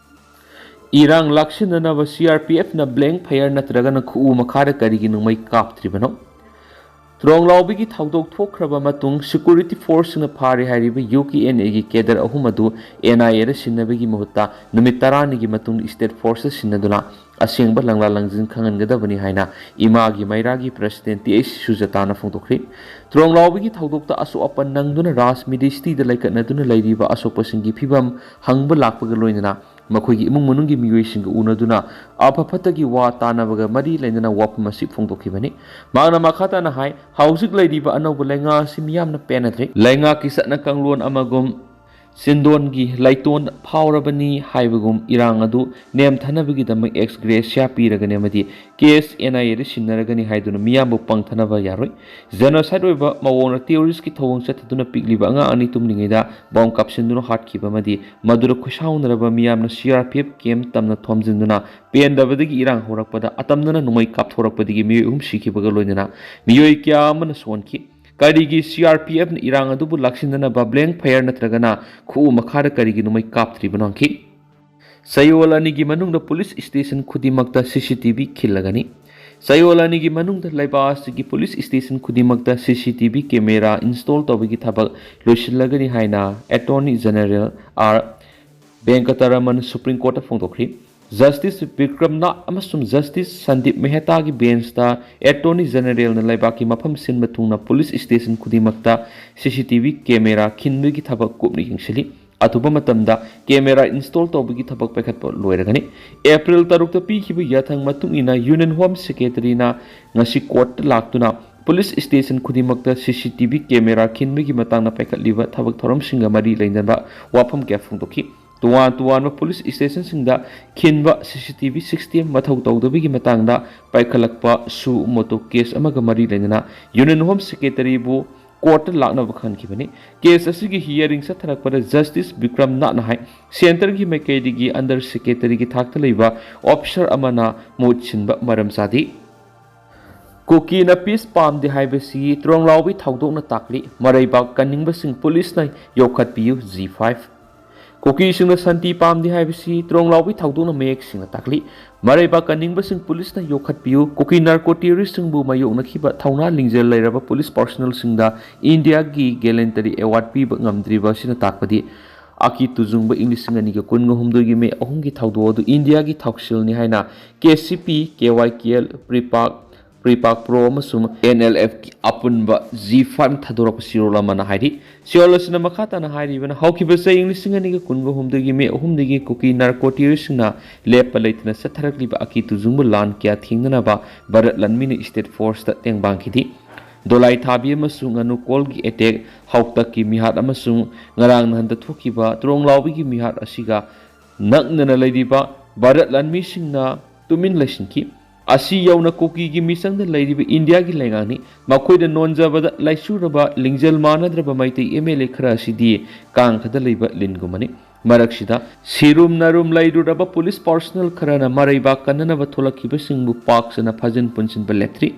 ꯏꯔꯥꯡ ꯂꯥꯛꯁꯤꯟꯅꯅꯕ CRPFꯅ blank fire ꯅꯠꯇ꯭ꯔꯒꯅ ꯈꯨꯎ ꯃꯈꯥꯗ ꯀꯔꯤꯒꯤ ꯅꯣꯡꯃꯩ ꯀꯥꯞꯇ꯭ꯔꯤꯕꯅꯣ? ꯇ꯭ꯔꯣꯡꯂꯥꯎꯕꯤꯒꯤ ꯊꯧꯗꯣꯛ ꯊꯣꯛꯈ꯭ꯔꯕ ꯃꯇꯨꯡ, security forceꯁꯤꯡꯅ ꯐꯥꯔꯦ ꯍꯥꯏꯔꯤꯕ UKNAꯒꯤ cadre ꯑꯍꯨꯝ ꯑꯗꯨ NIAꯗ ꯁꯤꯟꯅꯕꯒꯤ ꯃꯍꯨꯠꯇ ꯅꯨꯃꯤꯠ ꯇꯔꯥꯅꯤꯒꯤ ꯃꯇꯨꯡꯗ state forceꯇ ꯁꯤꯟꯅꯗꯨꯅ ꯑꯁꯦꯡꯕ ꯂꯪꯂꯥ ꯂꯪꯖꯤꯟ ꯈꯪꯍꯟꯒꯗꯕꯅꯤ ꯍꯥꯏꯅ ꯏꯃꯥꯒꯤ ꯃꯩꯔꯥꯒꯤ President T H ꯁꯨꯖꯥꯇꯥꯅ ꯐꯣꯡꯗꯣꯛꯈ꯭ꯔꯤ꯫ ꯇ꯭ꯔꯣꯡꯂꯥꯎꯕꯤꯒꯤ ꯊꯧꯗꯣꯛꯇ ꯑꯁꯣꯛ ꯑꯄꯟ ꯅꯪꯗꯨꯅ ꯔꯥꯖꯃꯤꯗꯤ cityꯗ ꯂꯩꯈꯠꯅꯗꯨꯅ ꯂꯩꯔꯤꯕ ꯑꯁꯣꯛꯄꯁꯤꯡꯒꯤ ꯐꯤꯕꯝ ꯍꯪꯕ ꯂꯥꯛꯄꯒ ꯂꯣꯏꯅꯅ ꯃꯈꯣꯏꯒꯤ ꯏꯃꯨꯡ ꯃꯅꯨꯡꯒꯤ ꯃꯤꯑꯣꯏꯁꯤꯡꯒ ꯎꯅꯗꯨꯅ ꯑꯐ ꯐꯠꯇꯒꯤ ꯋꯥ ꯇꯥꯅꯕꯒ ꯃꯔꯤ ꯂꯩꯅꯅ ꯋꯥꯐꯝ ꯑꯁꯤ ꯐꯣꯡꯗꯣꯛꯈꯤꯕꯅꯤ꯫ ꯃꯍꯥꯛꯅ ꯃꯈꯥ ꯇꯥꯅ ꯍꯥꯏ, ꯍꯧꯖꯤꯛ ꯂꯩꯔꯤꯕ ꯑꯅꯧꯕ ꯂꯩꯉꯥꯛ ꯑꯁꯤ ꯃꯤꯌꯥꯝꯅ ꯄꯦꯟꯅꯗ꯭ꯔꯤ꯫ ꯂꯩꯉꯥꯛꯀꯤ ꯆꯠꯅ ꯀꯥꯡꯂꯣꯟ ꯑꯃꯒꯨꯝ ꯁꯦꯟꯗꯣꯟꯒꯤ ꯂꯩꯇꯣꯟ ꯐꯥꯎꯔꯕꯅꯤ ꯍꯥꯏꯕꯒꯨꯝ ꯏꯔꯥꯡ ꯑꯗꯨ ꯅꯦꯝꯊꯅꯕꯒꯤꯗꯃꯛ ex gratia ꯄꯤꯔꯒꯅꯤ ꯑꯃꯗꯤ case NIAꯗ ꯁꯤꯟꯅꯔꯒꯅꯤ ꯍꯥꯏꯗꯨꯅ ꯃꯤꯌꯥꯝꯕꯨ ꯄꯪꯊꯅꯕ ꯌꯥꯔꯣꯏ꯫ Genocide ꯑꯣꯏꯕ ꯃꯑꯣꯡꯗ terroristꯀꯤ ꯊꯧꯑꯣꯡ ꯆꯠꯊꯗꯨꯅ ꯄꯤꯛꯂꯤꯕ ꯑꯉꯥꯡ ꯑꯅꯤ ꯇꯨꯝꯂꯤꯉꯩꯗ ꯕꯣꯝ ꯀꯥꯞꯁꯤꯟꯗꯨꯅ ꯍꯥꯠꯈꯤꯕ ꯑꯃꯗꯤ ꯃꯗꯨꯗ ꯈꯣꯏꯁꯥꯎꯅꯔꯕ ꯃꯤꯌꯥꯝꯅ CRPF camp ꯇꯝꯅ ꯊꯣꯝꯖꯤꯟꯗꯨꯅ ꯄꯦꯟꯗꯕꯗꯒꯤ ꯏꯔꯥꯡ ꯍꯧꯔꯛꯄꯗ ꯑꯇꯝꯅꯅ ꯅꯣꯡꯃꯩ ꯀꯥꯞꯊꯣꯔꯛꯄꯗꯒꯤ ꯃꯤꯑꯣꯏ ꯑꯍꯨꯝ ꯁꯤꯈꯤꯕꯒ ꯂꯣꯏꯅꯅ ꯃꯤꯑꯣꯏ ꯀꯌꯥ ꯑꯃꯅ ꯁꯣꯛꯍꯟꯈꯤ꯫ ꯀꯔꯤꯒꯤ CRPFꯅ ꯏꯔꯥꯡ ꯑꯗꯨꯕꯨ ꯂꯥꯛꯁꯤꯟꯅꯅꯕ blank fire ꯅꯠꯇ꯭ꯔꯒꯅ ꯈꯨꯎ ꯃꯈꯥꯗ ꯀꯔꯤꯒꯤ ꯅꯣꯡꯃꯩ ꯀꯥꯞꯇ꯭ꯔꯤꯕꯅꯣ ꯍꯪꯈꯤ꯫ ꯆꯌꯣꯜ ꯑꯅꯤꯒꯤ ꯃꯅꯨꯡꯗ police station ꯈꯨꯗꯤꯡꯃꯛꯇ CCTV ꯈꯤꯜꯂꯒꯅꯤ꯫ ꯆꯌꯣꯜ ꯑꯅꯤꯒꯤ ꯃꯅꯨꯡꯗ ꯂꯩꯕꯥꯛ ꯑꯁꯤꯒꯤ police station ꯈꯨꯗꯤꯡꯃꯛꯇ CCTV camera install ꯇꯧꯕꯒꯤ ꯊꯕꯛ ꯂꯣꯏꯁꯤꯜꯂꯒꯅꯤ ꯍꯥꯏꯅ Attorney General R ꯚꯦꯡꯀꯇꯔꯃꯟ Supreme Courtꯇ ꯐꯣꯡꯗꯣꯛꯈ꯭ꯔꯤ꯫ Justice ꯕꯤꯀ꯭ꯔꯝꯅꯥꯊ ꯑꯃꯁꯨꯡ Justice ꯁꯟꯗꯤꯞ ꯃꯦꯍꯇꯥꯒꯤ benchꯇ Attorney Generalꯅ ꯂꯩꯕꯥꯛꯀꯤ ꯃꯐꯝ ꯁꯤꯟꯕ ꯊꯨꯡꯅ police station ꯈꯨꯗꯤꯡꯃꯛꯇ CCTV camera ꯈꯤꯟꯕꯒꯤ ꯊꯕꯛ ꯀꯨꯞꯅ ꯌꯦꯡꯁꯤꯜꯂꯤ꯫ ꯑꯊꯨꯕ ꯃꯇꯝꯗ camera install ꯇꯧꯕꯒꯤ ꯊꯕꯛ ꯄꯥꯏꯈꯠꯄ ꯂꯣꯏꯔꯒꯅꯤ꯫ April ꯇꯔꯨꯛꯇ ꯄꯤꯈꯤꯕ ꯌꯥꯊꯪ ꯃꯇꯨꯡ ꯏꯟꯅ Union Home Secretaryꯅ ꯉꯁꯤ courtꯇ ꯂꯥꯛꯇꯨꯅ police station ꯈꯨꯗꯤꯡꯃꯛꯇ CCTV camera ꯈꯤꯟꯕꯒꯤ ꯃꯇꯥꯡꯗ ꯄꯥꯏꯈꯠꯂꯤꯕ ꯊꯕꯛ ꯊꯧꯔꯝꯁꯤꯡꯒ ꯃꯔꯤ ꯂꯩꯅꯕ ꯋꯥꯐꯝ ꯀꯌꯥ ꯐꯣꯡꯗꯣꯛꯈꯤ꯫ ꯇꯣꯉꯥꯟ ꯇꯣꯉꯥꯟꯕ ꯄꯨꯂꯤꯁ ꯁ꯭ꯇꯦꯁꯟꯁꯤꯡꯗ ꯈꯤꯟꯕ ꯁꯤ ꯁꯤ ꯇꯤ ꯚꯤ ꯁꯤꯁꯇꯦꯝ ꯃꯊꯧ ꯇꯧꯗꯕꯒꯤ ꯃꯇꯥꯡꯗ ꯄꯥꯏꯈꯠꯂꯛꯄ ꯁꯨ ꯃꯣꯇꯣ ꯀꯦꯁ ꯑꯃꯒ ꯃꯔꯤ ꯂꯩꯅꯅ ꯌꯨꯅꯤꯌꯟ ꯍꯣꯝ ꯁꯦꯀ꯭ꯔꯦꯇꯔꯤꯕꯨ ꯀꯣꯔꯠꯇ ꯂꯥꯛꯅꯕ ꯈꯟꯈꯤꯕꯅꯤ꯫ ꯀꯦꯁ ꯑꯁꯤꯒꯤ ꯍꯤꯌꯥꯔꯤꯡ ꯆꯠꯊꯔꯛꯄꯗ ꯖꯁꯇꯤꯁ ꯕꯤꯀ꯭ꯔꯝ ꯅꯥꯠꯅ ꯍꯥꯏ, ꯁꯦꯟꯇꯔꯒꯤ ꯃꯥꯏꯀꯩꯗꯒꯤ ꯑꯟꯗꯔ ꯁꯦꯀ꯭ꯔꯦꯇꯔꯤꯒꯤ ꯊꯥꯛꯇ ꯂꯩꯕ ꯑꯣꯐꯤꯁꯔ ꯑꯃꯅ ꯃꯍꯨꯠ ꯁꯤꯟꯕ ꯃꯔꯝ ꯆꯥꯗꯦ꯫ ꯀꯨꯀꯤꯅ ꯄꯤꯁ ꯄꯥꯝꯗꯦ ꯍꯥꯏꯕꯁꯤ ꯇ꯭ꯔꯣꯡꯂꯥꯎꯕꯤ ꯊꯧꯗꯣꯛꯅ ꯇꯥꯛꯂꯤ꯫ ꯃꯔꯩꯕꯥꯛ ꯀꯟꯅꯤꯡꯕꯁꯤꯡ ꯄꯨꯂꯤꯁꯅ ꯌꯣꯛꯈꯠꯄꯤꯌꯨ, ꯖꯤ ꯐꯥꯏꯚ꯫ ꯀꯨꯀꯤꯁꯤꯡꯅ ꯁꯥꯟꯇꯤ ꯄꯥꯝꯗꯦ ꯍꯥꯏꯕꯁꯤ ꯇ꯭ꯔꯣꯡꯂꯥꯎꯕꯤ ꯊꯧꯗꯣꯛꯅ ꯃꯌꯦꯛ ꯁꯦꯡꯅ ꯇꯥꯛꯂꯤ꯫ ꯃꯔꯩꯕꯥꯛ ꯀꯟꯅꯤꯡꯕꯁꯤꯡ ꯄꯨꯂꯤꯁꯅ ꯌꯣꯛꯈꯠꯄꯤꯌꯨ꯫ ꯀꯨꯀꯤ ꯅꯥꯔꯀꯣ ꯇꯦꯔꯣꯔꯤꯁꯁꯤꯡꯕꯨ ꯃꯥꯌꯣꯛꯅꯈꯤꯕ ꯊꯧꯅꯥ ꯂꯤꯡꯖꯦꯜ ꯂꯩꯔꯕ ꯄꯨꯂꯤꯁ ꯄꯥꯔꯁꯣꯅꯦꯜꯁꯤꯡꯗ ꯏꯟꯗꯤꯌꯥꯒꯤ ꯒꯦꯂꯦꯟꯇꯔꯤ ꯑꯦꯋꯥꯔꯗ ꯄꯤꯕ ꯉꯝꯗ꯭ꯔꯤꯕ ꯑꯁꯤꯅ ꯇꯥꯛꯄꯗꯤ ꯑꯀꯤ ꯇꯨꯖꯨꯡꯕ ꯏꯪ ꯂꯤꯁꯤꯡ ꯑꯅꯤꯒ ꯀꯨꯟꯒ ꯍꯨꯝꯗꯣꯏꯒꯤ ꯃꯦ ꯑꯍꯨꯝꯒꯤ ꯊꯧꯗꯣꯛ ꯑꯗꯨ ꯏꯟꯗꯤꯌꯥꯒꯤ ꯊꯧꯁꯤꯜꯅꯤ ꯍꯥꯏꯅ ꯀꯦ ꯁꯤ ꯄꯤ, ꯀꯦ ꯋꯥꯏ ꯀꯦ ꯑꯦꯜ, ꯄ꯭ꯔꯤꯄꯥꯛ, ꯄ꯭ꯔꯤꯄꯥꯛ ꯄ꯭ꯔꯣ ꯑꯃꯁꯨꯡ ꯑꯦꯟ ꯑꯦꯜ ꯑꯦꯐꯀꯤ ꯑꯄꯨꯟꯕ ꯖꯤ ꯐꯥꯏꯚ ꯊꯥꯗꯣꯔꯛꯄ ꯆꯦꯔꯣꯜ ꯑꯃꯅ ꯍꯥꯏꯔꯤ꯫ ꯆꯦꯔꯣꯜ ꯑꯁꯤꯅ ꯃꯈꯥ ꯇꯥꯅ ꯍꯥꯏꯔꯤꯕꯅ, ꯍꯧꯈꯤꯕ ꯆꯍꯤ ꯂꯤꯁꯤꯡ ꯑꯅꯤꯒ ꯀꯨꯟꯒ ꯍꯨꯝꯗꯣꯏꯒꯤ ꯃꯦ ꯑꯍꯨꯝꯗꯒꯤ ꯀꯨꯀꯤ ꯅꯥꯔꯀꯣ ꯇꯦꯔꯣꯔꯤꯁꯁꯤꯡꯅ ꯂꯦꯞꯄ ꯂꯩꯇꯅ ꯆꯠꯊꯔꯛꯂꯤꯕ ꯑꯀꯤ ꯇꯨꯖꯨꯡꯕ ꯂꯥꯟ ꯀꯌꯥ ꯊꯦꯡꯅꯅꯕ ꯚꯥꯔꯠ ꯂꯥꯟꯃꯤꯅ ꯁ꯭ꯇꯦꯠ ꯐꯣꯔꯁꯇ ꯇꯦꯡꯕꯥꯡꯈꯤꯗꯤ꯫ ꯗꯣꯂꯥꯏ ꯊꯥꯕꯤ ꯑꯃꯁꯨꯡ ꯉꯥꯅꯨꯀꯣꯜꯒꯤ ꯑꯦꯇꯦꯛ, ꯍꯥꯎꯇꯛꯀꯤ ꯃꯤꯍꯥꯠ ꯑꯃꯁꯨꯡ ꯉꯔꯥꯡ ꯅꯍꯥꯟꯗ ꯊꯣꯛꯈꯤꯕ ꯇ꯭ꯔꯣꯡꯂꯥꯎꯕꯤꯒꯤ ꯃꯤꯍꯥꯠ ꯑꯁꯤꯒ ꯅꯛꯅꯅ ꯂꯩꯔꯤꯕ ꯚꯥꯔꯠ ꯂꯥꯟꯃꯤꯁꯤꯡꯅ ꯇꯨꯃꯤꯟ ꯂꯩꯁꯤꯟꯈꯤ꯫ ꯑꯁꯤ ꯌꯧꯅ ꯀꯨꯀꯤꯒꯤ ꯃꯤꯆꯪꯗ ꯂꯩꯔꯤꯕ ꯏꯟꯗꯤꯌꯥꯒꯤ ꯂꯩꯉꯥꯛꯅꯤ꯫ ꯃꯈꯣꯏꯗ ꯅꯣꯟꯖꯕꯗ ꯂꯥꯏꯆꯨꯔꯕ ꯂꯤꯡꯖꯦꯜ ꯃꯥꯟꯅꯗ꯭ꯔꯕ ꯃꯩꯇꯩ ꯑꯦꯝ ꯑꯦꯜ ꯑꯦ ꯈꯔ ꯑꯁꯤꯗꯤ ꯀꯥꯡꯈꯗ ꯂꯩꯕ ꯂꯤꯟꯒꯨꯝꯕꯅꯤ꯫ ꯃꯔꯛꯁꯤꯗ ꯁꯤꯔꯨꯝ ꯅꯥꯔꯨꯝ ꯂꯩꯔꯨꯔꯕ ꯄꯨꯂꯤꯁ ꯄꯥꯔꯁꯣꯅꯦꯜ ꯈꯔꯅ ꯃꯔꯩꯕꯥꯛ ꯀꯟꯅꯅꯕ ꯊꯣꯛꯂꯛꯈꯤꯕꯁꯤꯡꯕꯨ ꯄꯥꯛ ꯁꯟꯅ ꯐꯥꯖꯤꯟ ꯄꯨꯟꯁꯤꯟꯕ ꯂꯦꯞꯇ꯭ꯔꯤ꯫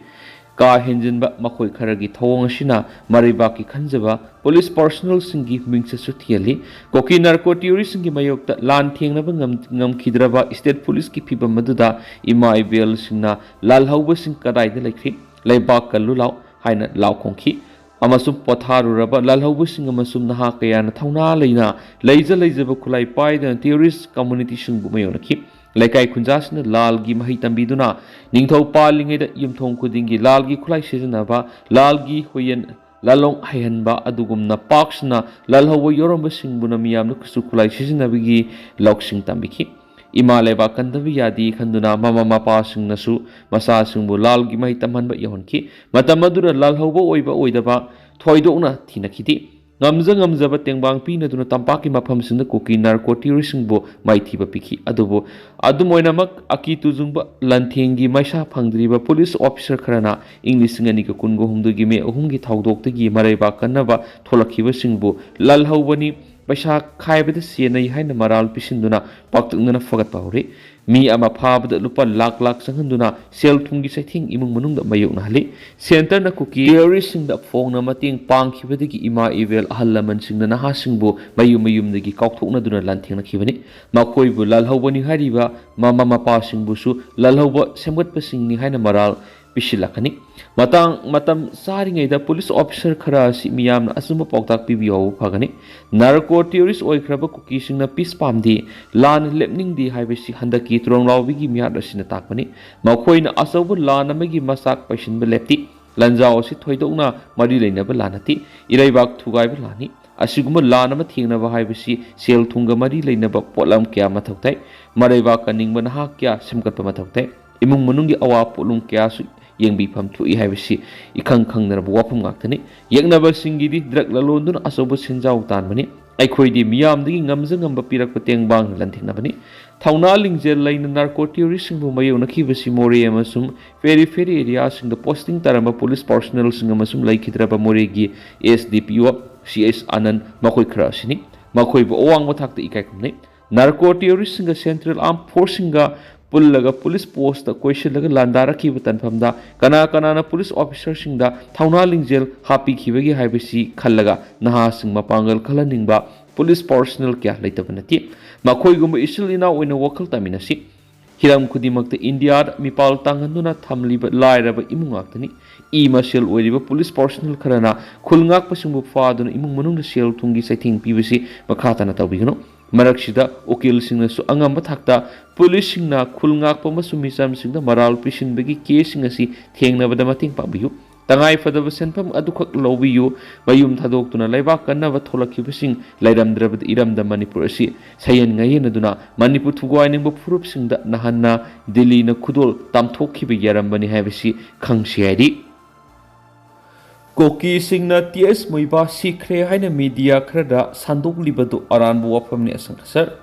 ꯀꯥ ꯍꯦꯟꯖꯤꯟꯕ ꯃꯈꯣꯏ ꯈꯔꯒꯤ ꯊꯧꯑꯣꯡ ꯑꯁꯤꯅ ꯃꯔꯩꯕꯥꯛꯀꯤ ꯈꯟꯖꯕ ꯄꯨꯂꯤꯁ ꯄꯥꯔꯁꯣꯅꯦꯜꯁꯤꯡꯒꯤ ꯃꯤꯡꯆꯠꯁꯨ ꯊꯤꯍꯜꯂꯤ꯫ ꯀꯨꯀꯤ ꯅꯥꯔꯀꯣ ꯇꯦꯔꯣꯔꯤꯁ꯭ꯠꯁꯤꯡꯒꯤ ꯃꯥꯌꯣꯛꯇ ꯂꯥꯟ ꯊꯦꯡꯅꯕ ꯉꯝ-, ꯉꯝꯈꯤꯗ꯭ꯔꯕ ꯁ꯭ꯇꯦꯠ ꯄꯨꯂꯤꯁꯀꯤ ꯐꯤꯚꯝ ꯑꯗꯨꯗ ꯏꯃꯥ ꯏꯕꯦꯜꯁꯤꯡꯅ ꯂꯥꯜꯍꯧꯕꯁꯤꯡ ꯀꯗꯥꯏꯗ ꯂꯩꯈ꯭ꯔꯤ? ꯂꯩꯕꯥꯛ ꯀꯜꯂꯨ ꯂꯥꯎ ꯍꯥꯏꯅ ꯂꯥꯎ ꯈꯣꯡꯈꯤ꯫ ꯑꯃꯁꯨꯡ ꯄꯣꯊꯥꯔꯨꯔꯕ ꯂꯥꯜꯍꯧꯕꯁꯤꯡ ꯑꯃꯁꯨꯡ ꯅꯍꯥ ꯀꯌꯥꯅ ꯊꯧꯅꯥ ꯂꯩꯅ ꯂꯩꯖ ꯂꯩꯖꯕ ꯈꯨꯠꯂꯥꯏ ꯄꯥꯏꯗꯨꯅ ꯇꯦꯔꯣꯔꯤꯁ꯭ꯠ ꯀꯝꯃꯨꯅꯤꯇꯤꯁꯤꯡꯕꯨ ꯃꯥꯌꯣꯛꯅꯈꯤ꯫ ꯂꯩꯀꯥꯏ ꯈꯨꯟꯖꯥꯁꯤꯡꯅ ꯂꯥꯜꯒꯤ ꯃꯍꯩ ꯇꯝꯕꯤꯗꯨꯅ ꯅꯤꯡꯊꯧ ꯄꯥꯜꯂꯤꯉꯩꯗ ꯌꯨꯝꯊꯣꯡ ꯈꯨꯗꯤꯡꯒꯤ ꯂꯥꯜꯒꯤ ꯈꯨꯠꯂꯥꯏ ꯁꯤꯖꯤꯟꯅꯕ, ꯂꯥꯜꯒꯤ ꯍꯨꯏꯌꯦꯟ ꯂꯥꯜꯂꯣꯡ ꯍꯩꯍꯟꯕ ꯑꯗꯨꯒꯨꯝꯅ ꯄꯥꯛ ꯁꯟꯅ ꯂꯥꯜꯍꯧꯕ ꯌꯥꯎꯔꯝꯕꯁꯤꯡꯕꯨꯅ ꯃꯤꯌꯥꯝꯅ ꯀꯨꯠꯁꯨ ꯈꯨꯠꯂꯥꯏ ꯁꯤꯖꯤꯟꯅꯕꯒꯤ ꯂꯧꯁꯤꯡ ꯇꯝꯕꯤꯈꯤ꯫ ꯏꯃꯥ ꯂꯩꯕꯥꯛ ꯀꯟꯗꯕ ꯌꯥꯗꯦ ꯈꯟꯗꯨꯅ ꯃꯃꯥ ꯃꯄꯥꯁꯤꯡꯅꯁꯨ ꯃꯆꯥꯁꯤꯡꯕꯨ ꯂꯥꯜꯒꯤ ꯃꯍꯩ ꯇꯝꯍꯟꯕ ꯌꯥꯎꯍꯟꯈꯤ꯫ ꯃꯇꯝ ꯑꯗꯨꯗ ꯂꯥꯜꯍꯧꯕ ꯑꯣꯏꯕ ꯑꯣꯏꯗꯕ ꯊꯣꯏꯗꯣꯛꯅ ꯊꯤꯅꯈꯤꯗꯦ꯫ ꯉꯝꯖ ꯉꯝꯖꯕ ꯇꯦꯡꯕꯥꯡ ꯄꯤꯅꯗꯨꯅ ꯇꯝꯄꯥꯛꯀꯤ ꯃꯐꯝꯁꯤꯡꯗ ꯀꯨꯀꯤ ꯅꯥꯔꯀꯣ ꯇꯦꯔꯣꯔꯤꯁꯁꯤꯡꯕꯨ ꯃꯥꯏꯊꯤꯕ ꯄꯤꯈꯤ꯫ ꯑꯗꯨꯕꯨ ꯑꯗꯨꯝ ꯑꯣꯏꯅꯃꯛ, ꯑꯀꯤ ꯇꯨꯖꯨꯡꯕ ꯂꯥꯟꯊꯦꯡꯒꯤ ꯃꯩꯁꯥ ꯐꯪꯗ꯭ꯔꯤꯕ ꯄꯨꯂꯤꯁ ꯑꯣꯐꯤꯁꯥꯔ ꯈꯔꯅ ꯏꯪ ꯂꯤꯁꯤꯡ ꯑꯅꯤꯒ ꯀꯨꯟꯒ ꯍꯨꯝꯗꯣꯏꯒꯤ ꯃꯦ ꯑꯍꯨꯝꯒꯤ ꯊꯧꯗꯣꯛꯇꯒꯤ ꯃꯔꯩꯕꯥꯛ ꯀꯟꯅꯕ ꯊꯣꯛꯂꯛꯈꯤꯕꯁꯤꯡꯕꯨ ꯂꯥꯜꯍꯧꯕꯅꯤ, ꯄꯩꯁꯥ ꯈꯥꯏꯕꯗ ꯁꯤꯖꯤꯟꯅꯩ ꯍꯥꯏꯅ ꯃꯔꯥꯜ ꯄꯤꯁꯤꯟꯗꯨꯅ ꯄꯥꯛꯇꯛꯅꯅ ꯐꯒꯠꯄ ꯍꯧꯔꯤ꯫ ꯃꯤ ꯑꯃ ꯐꯥꯕꯗ ꯂꯨꯄꯥ ꯂꯥꯈ ꯂꯥꯈ ꯆꯪꯍꯟꯗꯨꯅ ꯁꯦꯜ ꯊꯨꯝꯒꯤ ꯆꯩꯊꯦꯡ ꯏꯃꯨꯡ ꯃꯅꯨꯡꯗ ꯃꯥꯌꯣꯛꯅꯍꯜꯂꯤ꯫ ꯁꯦꯟꯇꯔꯅ ꯀꯨꯀꯤ ꯇꯦꯔꯣꯔꯤꯁꯁꯤꯡꯗ ꯐꯣꯡꯅ ꯃꯇꯦꯡ ꯄꯥꯡꯈꯤꯕꯗꯒꯤ ꯏꯃꯥ ꯏꯕꯦꯜ ꯑꯍꯜ ꯂꯃꯟꯁꯤꯡꯅ ꯅꯍꯥꯁꯤꯡꯕꯨ ꯃꯌꯨꯝ ꯃꯌꯨꯝꯗꯒꯤ ꯀꯥꯎꯊꯣꯛꯅꯗꯨꯅ ꯂꯥꯟꯊꯦꯡꯅꯈꯤꯕꯅꯤ꯫ ꯃꯈꯣꯏꯕꯨ ꯂꯥꯜꯍꯧꯕꯅꯤ ꯍꯥꯏꯔꯤꯕ ꯃꯃꯥ ꯃꯄꯥꯁꯤꯡꯕꯨꯁꯨ ꯂꯥꯜꯍꯧꯕ ꯁꯦꯝꯒꯠꯄꯁꯤꯡꯅꯤ ꯍꯥꯏꯅ ꯃꯔꯥꯜ ꯄꯤꯁꯤꯜꯂꯛꯀꯅꯤ꯫ ꯃꯇꯥꯡ ꯃꯇꯝ ꯆꯥꯔꯤꯉꯩꯗ ꯄꯨꯂꯤꯁ ꯑꯣꯐꯤꯁꯥꯔ ꯈꯔ ꯑꯁꯤ ꯃꯤꯌꯥꯝꯅ ꯑꯆꯨꯝꯕ ꯄꯥꯎꯇꯥꯛ ꯄꯤꯕꯤꯌꯨ ꯍꯥꯏꯕ ꯐꯒꯅꯤ꯫ ꯅꯥꯔꯀꯣ ꯇꯦꯔꯣꯔꯤꯁ ꯑꯣꯏꯈ꯭ꯔꯕ ꯀꯨꯀꯤꯁꯤꯡꯅ ꯄꯤꯁ ꯄꯥꯝꯗꯦ, ꯂꯥꯟ ꯂꯦꯞꯅꯤꯡꯗꯦ ꯍꯥꯏꯕꯁꯤ ꯍꯟꯗꯛꯀꯤ ꯇꯨꯔꯪꯂꯥꯎꯕꯤꯒꯤ ꯃꯤꯍꯥꯠ ꯑꯁꯤꯅ ꯇꯥꯛꯄꯅꯤ꯫ ꯃꯈꯣꯏꯅ ꯑꯆꯧꯕ ꯂꯥꯟ ꯑꯃꯒꯤ ꯃꯆꯥꯛ ꯄꯩꯁꯤꯟꯕ ꯂꯦꯞꯇꯦ꯫ ꯂꯥꯟꯖꯥꯎ ꯑꯁꯤ ꯊꯣꯏꯗꯣꯛꯅ ꯃꯔꯤ ꯂꯩꯅꯕ ꯂꯥꯟ ꯅꯠꯇꯦ, ꯏꯔꯩꯕꯥꯛ ꯊꯨꯒꯥꯏꯕ ꯂꯥꯟꯅꯤ꯫ ꯑꯁꯤꯒꯨꯝꯕ ꯂꯥꯟ ꯑꯃ ꯊꯦꯡꯅꯕ ꯍꯥꯏꯕꯁꯤ ꯁꯦꯜ ꯊꯨꯝꯒ ꯃꯔꯤ ꯂꯩꯅꯕ ꯄꯣꯠꯂꯝ ꯀꯌꯥ ꯃꯊꯧ ꯇꯥꯏ꯫ ꯃꯔꯩꯕꯥꯛ ꯀꯟꯅꯤꯡꯕ ꯅꯍꯥ ꯀꯌꯥ ꯁꯦꯝꯒꯠꯄ ꯃꯊꯧ ꯇꯥꯏ꯫ ꯏꯃꯨꯡ ꯃꯅꯨꯡꯒꯤ ꯑꯋꯥ ꯄꯣꯠꯂꯨꯝ ꯀꯌꯥꯁꯨ ꯌꯦꯡꯕꯤꯐꯝ ꯊꯣꯛꯏ ꯍꯥꯏꯕꯁꯤ ꯏꯈꯪ ꯈꯪꯅꯔꯕ ꯋꯥꯐꯝ ꯉꯥꯛꯇꯅꯤ꯫ ꯌꯦꯛꯅꯕꯁꯤꯡꯒꯤꯗꯤ ꯗ꯭ꯔꯒ ꯂꯂꯣꯟꯗꯨꯅ ꯑꯆꯧꯕ ꯁꯦꯟꯖꯥꯎ ꯇꯥꯟꯕꯅꯤ꯫ ꯑꯩꯈꯣꯏꯗꯤ ꯃꯤꯌꯥꯝꯗꯒꯤ ꯉꯝꯖ ꯉꯝꯕ ꯄꯤꯔꯛꯄ ꯇꯦꯡꯕꯥꯡꯅ ꯂꯥꯟꯊꯦꯡꯅꯕꯅꯤ꯫ ꯊꯧꯅꯥ ꯂꯤꯡꯖꯦꯜ ꯂꯩꯅ ꯅꯥꯔꯀꯣ ꯇꯦꯔꯣꯔꯤꯁꯁꯤꯡꯕꯨ ꯃꯥꯌꯣꯛꯅꯈꯤꯕꯁꯤ ꯃꯣꯔꯦ ꯑꯃꯁꯨꯡ ꯄꯦꯔꯤꯐꯦꯔꯤ ꯑꯦꯔꯤꯌꯥꯁꯤꯡꯗ ꯄꯣꯁꯇꯤꯡ ꯇꯥꯔꯝꯕ ꯄꯨꯂꯤꯁ ꯄꯥꯔꯁꯣꯅꯦꯜꯁꯤꯡ ꯑꯃꯁꯨꯡ ꯂꯩꯈꯤꯗ꯭ꯔꯕ ꯃꯣꯔꯦꯒꯤ ꯑꯦꯁ ꯗꯤ ꯄꯤ ꯑꯣ, ꯁꯤ ꯑꯦꯁ ꯑꯅꯟ ꯃꯈꯣꯏ ꯈꯔ ꯑꯁꯤꯅꯤ꯫ ꯃꯈꯣꯏꯕꯨ ꯑꯋꯥꯡꯕ ꯊꯥꯛꯇ ꯏꯀꯥꯏ ꯈꯨꯝꯅꯩ꯫ ꯅꯥꯔꯀꯣ ꯇꯦꯔꯣꯔꯤꯁꯁꯤꯡꯒ ꯁꯦꯟꯇ꯭ꯔꯦꯜ ꯑꯥꯔꯝ ꯐꯣꯔꯁꯁꯤꯡꯒ ꯄꯨꯜꯂꯒ ꯄꯨꯂꯤꯁ ꯄꯣꯁꯇ ꯀꯣꯏꯁꯤꯜꯂꯒ ꯂꯥꯟꯗꯥꯔꯛꯈꯤꯕ ꯇꯟꯐꯝꯗ ꯀꯅꯥ ꯀꯅꯥꯅ ꯄꯨꯂꯤꯁ ꯑꯣꯐꯤꯁꯥꯔꯁꯤꯡꯗ ꯊꯧꯅꯥ ꯂꯤꯡꯖꯦꯜ ꯍꯥꯞꯄꯤꯈꯤꯕꯒꯦ ꯍꯥꯏꯕꯁꯤ ꯈꯜꯂꯒ ꯅꯍꯥꯁꯤꯡ ꯃꯄꯥꯡꯒꯜ ꯀꯜꯍꯟꯅꯤꯡꯕ ꯄꯨꯂꯤꯁ ꯄꯥꯔꯁꯣꯅꯦꯜ ꯀꯌꯥ ꯂꯩꯇꯕ ꯅꯠꯇꯦ꯫ ꯃꯈꯣꯏꯒꯨꯝꯕ ꯏꯆꯤꯜ ꯏꯅꯥꯎ ꯑꯣꯏꯅ ꯋꯥꯈꯜ ꯇꯥꯃꯤꯟꯅꯁꯤ꯫ ꯍꯤꯔꯝ ꯈꯨꯗꯤꯡꯃꯛꯇ ꯏꯟꯗꯤꯌꯥꯗ ꯃꯤꯄꯥꯜ ꯇꯥꯡꯍꯟꯗꯨꯅ ꯊꯝꯂꯤꯕ ꯂꯥꯏꯔꯕ ꯏꯃꯨꯡ ꯉꯥꯛꯇꯅꯤ꯫ ꯏ ꯃꯁꯦꯜ ꯑꯣꯏꯔꯤꯕ ꯄꯨꯂꯤꯁ ꯄꯥꯔꯁꯣꯅꯦꯜ ꯈꯔꯅ ꯈꯨꯜ ꯉꯥꯛꯄꯁꯤꯡꯕꯨ ꯐꯥꯗꯨꯅ ꯏꯃꯨꯡ ꯃꯅꯨꯡꯗ ꯁꯦꯜ ꯊꯨꯝꯒꯤ ꯆꯩꯊꯦꯡ ꯄꯤꯕꯁꯤ ꯃꯈꯥ ꯇꯥꯅ ꯇꯧꯕꯤꯒꯅꯨ꯫ ꯃꯔꯛꯁꯤꯗ ꯎꯀꯤꯜꯁꯤꯡꯅꯁꯨ ꯑꯉꯝꯕ ꯊꯥꯛꯇ ꯄꯨꯂꯤꯁꯁꯤꯡꯅ ꯈꯨꯜ ꯉꯥꯛꯄ ꯑꯃꯁꯨꯡ ꯃꯤꯆꯝꯁꯤꯡꯗ ꯃꯔꯥꯜ ꯄꯤꯁꯤꯟꯕꯒꯤ ꯀꯦꯁꯁꯤꯡ ꯑꯁꯤ ꯊꯦꯡꯅꯕꯗ ꯃꯇꯦꯡ ꯄꯥꯡꯕꯤꯌꯨ꯫ ꯇꯉꯥꯏ ꯐꯗꯕ ꯁꯦꯟꯐꯝ ꯑꯗꯨꯈꯛ ꯂꯧꯕꯤꯌꯨ꯫ ꯃꯌꯨꯝ ꯊꯥꯗꯣꯛꯇꯨꯅ ꯂꯩꯕꯥꯛ ꯀꯟꯅꯕ ꯊꯣꯛꯂꯛꯈꯤꯕꯁꯤꯡ ꯂꯩꯔꯝꯗ꯭ꯔꯕꯗꯤ ꯏꯔꯝꯗꯝ ꯃꯅꯤꯄꯨꯔ ꯑꯁꯤ ꯁꯌꯦꯟ ꯉꯥꯌꯦꯟꯅꯗꯨꯅ ꯃꯅꯤꯄꯨꯔ ꯊꯨꯒꯥꯏꯅꯤꯡꯕ ꯐꯨꯔꯨꯞꯁꯤꯡꯗ ꯅꯍꯥꯟꯅ ꯗꯤꯜꯂꯤꯅ ꯈꯨꯗꯣꯜ ꯇꯝꯊꯣꯛꯈꯤꯕ ꯌꯥꯔꯝꯕꯅꯤ ꯍꯥꯏꯕꯁꯤ ꯈꯪꯁꯤ ꯍꯥꯏꯔꯤ꯫ ꯀꯨꯀꯤꯁꯤꯡꯅ ꯇꯤ ꯑꯦꯁ ꯃꯨꯏꯕꯥ ꯁꯤꯈ꯭ꯔꯦ ꯍꯥꯏꯅ ꯃꯤꯗꯤꯌꯥ ꯈꯔꯗ ꯁꯟꯗꯣꯛꯂꯤꯕꯗꯨ ꯑꯔꯥꯟꯕ ꯋꯥꯐꯝꯅꯤ꯫ ꯑꯁꯪ ꯑꯁꯔ꯫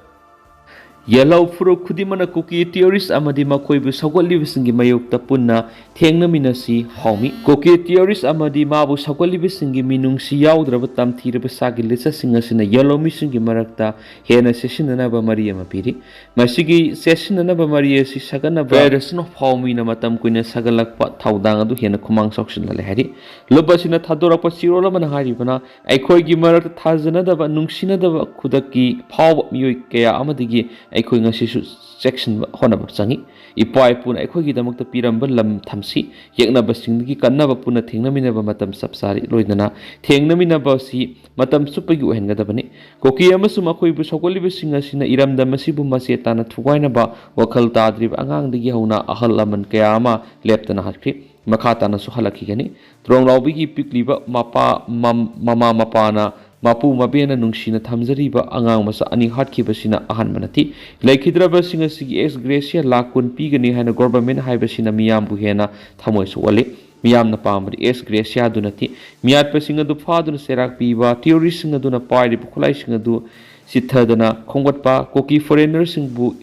ꯌꯦꯜꯍꯧ ꯐꯨꯔꯨꯞ ꯈꯨꯗꯤꯡꯃꯛꯅ ꯀꯨꯀꯤ ꯇꯦꯔꯣꯔꯤꯁ ꯑꯃꯗꯤ ꯃꯈꯣꯏꯕꯨ ꯁꯧꯒꯠꯂꯤꯕꯁꯤꯡꯒꯤ ꯃꯥꯌꯣꯛꯇ ꯄꯨꯟꯅ ꯊꯦꯡꯅꯃꯤꯟꯅꯁꯤ ꯍꯥꯎꯃꯤ꯫ ꯀꯨꯀꯤ ꯇꯦꯔꯣꯔꯤꯁ ꯑꯃꯗꯤ ꯃꯥꯕꯨ ꯁꯧꯒꯠꯂꯤꯕꯁꯤꯡꯒꯤ ꯃꯤꯅꯨꯡꯁꯤ ꯌꯥꯎꯗ꯭ꯔꯕ ꯇꯝꯊꯤꯔꯕ ꯁꯥꯒꯤ ꯂꯤꯆꯠꯁꯤꯡ ꯑꯁꯤꯅ ꯌꯦꯜꯍꯧ ꯃꯤꯁꯤꯡꯒꯤ ꯃꯔꯛꯇ ꯍꯦꯟꯅ ꯆꯦꯠꯁꯤꯟꯅꯅꯕ ꯃꯔꯤ ꯑꯃ ꯄꯤꯔꯤ꯫ ꯃꯁꯤꯒꯤ ꯆꯦꯠꯁꯤꯟꯅꯅꯕ ꯃꯔꯤ ꯑꯁꯤ ꯁꯥꯒꯠꯅꯕ ꯐꯦꯗꯔꯦꯁꯟ ꯑꯣꯐ ꯍꯥꯎꯃꯤꯅ ꯃꯇꯝ ꯀꯨꯏꯅ ꯁꯥꯒꯠꯂꯛꯄ ꯊꯧꯗꯥꯡ ꯑꯗꯨ ꯍꯦꯟꯅ ꯈꯨꯃꯥꯡ ꯆꯥꯎꯁꯤꯜꯍꯜꯂꯦ ꯍꯥꯏꯔꯤ꯫ ꯂꯨꯞ ꯑꯁꯤꯅ ꯊꯥꯗꯣꯔꯛꯄ ꯆꯦꯔꯣꯜ ꯑꯃꯅ ꯍꯥꯏꯔꯤꯕꯅ, ꯑꯩꯈꯣꯏꯒꯤ ꯃꯔꯛꯇ ꯊꯥꯖꯅꯗꯕ, ꯅꯨꯡꯁꯤꯅꯗꯕ ꯈꯨꯗꯛꯀꯤ ꯐꯥꯎꯕ ꯃꯤꯑꯣꯏ ꯀꯌꯥ ꯑꯃꯗꯒꯤ ꯑꯩꯈꯣꯏ ꯉꯁꯤꯁꯨ ꯆꯦꯛꯁꯤꯟꯕ ꯍꯣꯠꯅꯕ ꯆꯪꯏ꯫ ꯏꯄꯥ ꯏꯄꯨꯅ ꯑꯩꯈꯣꯏꯒꯤꯗꯃꯛꯇ ꯄꯤꯔꯝꯕ ꯂꯝ ꯊꯝꯁꯤ꯫ ꯌꯦꯛꯅꯕꯁꯤꯡꯗꯒꯤ ꯀꯟꯅꯕ ꯄꯨꯟꯅ ꯊꯦꯡꯅꯃꯤꯟꯅꯕ ꯃꯇꯝ ꯆꯞ ꯆꯥꯔꯤ꯫ ꯂꯣꯏꯅꯅ ꯊꯦꯡꯅꯃꯤꯟꯅꯕ ꯑꯁꯤ ꯃꯇꯝ ꯆꯨꯞꯄꯒꯤ ꯑꯣꯏꯍꯟꯒꯗꯕꯅꯤ꯫ ꯀꯨꯀꯤ ꯑꯃꯁꯨꯡ ꯃꯈꯣꯏꯕꯨ ꯁꯧꯒꯠꯂꯤꯕꯁꯤꯡ ꯑꯁꯤꯅ ꯏꯔꯝꯗꯝ ꯑꯁꯤꯕꯨ ꯃꯆꯦ ꯇꯥꯅ ꯊꯨꯒꯥꯏꯅꯕ ꯋꯥꯈꯜ ꯇꯥꯗ꯭ꯔꯤꯕ ꯑꯉꯥꯡꯗꯒꯤ ꯍꯧꯅ ꯑꯍꯜ ꯂꯃꯟ ꯀꯌꯥ ꯑꯃ ꯂꯦꯞꯇꯅ ꯍꯥꯠꯈ꯭ꯔꯤ꯫ ꯃꯈꯥ ꯇꯥꯅꯁꯨ ꯍꯜꯂꯛꯈꯤꯒꯅꯤ꯫ ꯇ꯭ꯔꯣꯡꯂꯥꯎꯕꯤꯒꯤ ꯄꯤꯛꯂꯤꯕ ꯃꯄꯥ, ꯃꯝ-, ꯃꯃꯥ ꯃꯄꯥꯅ ꯃꯄꯨ ꯃꯕꯦꯅ ꯅꯨꯡꯁꯤꯅ ꯊꯝꯖꯔꯤꯕ ꯑꯉꯥꯡ ꯃꯆꯥ ꯑꯅꯤ ꯍꯥꯠꯈꯤꯕꯁꯤꯅ ꯑꯍꯥꯟꯕ ꯅꯠꯇꯦ꯫ ꯂꯩꯈꯤꯗ꯭ꯔꯕꯁꯤꯡ ꯑꯁꯤꯒꯤ ꯑꯦꯛꯁ ꯒ꯭ꯔꯦꯁꯤꯌꯥ ꯂꯥꯈ ꯀꯨꯟ ꯄꯤꯒꯅꯤ ꯍꯥꯏꯅ ꯒꯣꯚꯔꯟꯃꯦꯟꯠ ꯍꯥꯏꯕꯁꯤꯅ ꯃꯤꯌꯥꯝꯕꯨ ꯍꯦꯟꯅ ꯊꯃꯣꯏ ꯁꯣꯛꯍꯜꯂꯤ꯫ ꯃꯤꯌꯥꯝꯅ ꯄꯥꯝꯕꯗꯤ ꯑꯦꯛꯁ ꯒ꯭ꯔꯦꯁꯤꯌꯥꯗꯨ ꯅꯠꯇꯦ꯫ ꯃꯤꯌꯥꯠꯄꯁꯤꯡ ꯑꯗꯨ ꯐꯥꯗꯨꯅ ꯆꯩꯔꯥꯛ ꯄꯤꯕ, ꯇꯦꯔꯣꯔꯤꯁꯁꯤꯡ ꯑꯗꯨꯅ ꯄꯥꯏꯔꯤꯕ ꯈꯨꯠꯂꯥꯏꯁꯤꯡ ꯑꯗꯨ ꯆꯤꯠꯊꯗꯅ ꯈꯣꯝꯒꯠꯄ, ꯀꯨꯀꯤ ꯐꯣꯔꯦꯟꯅꯔꯁꯤꯡꯕꯨ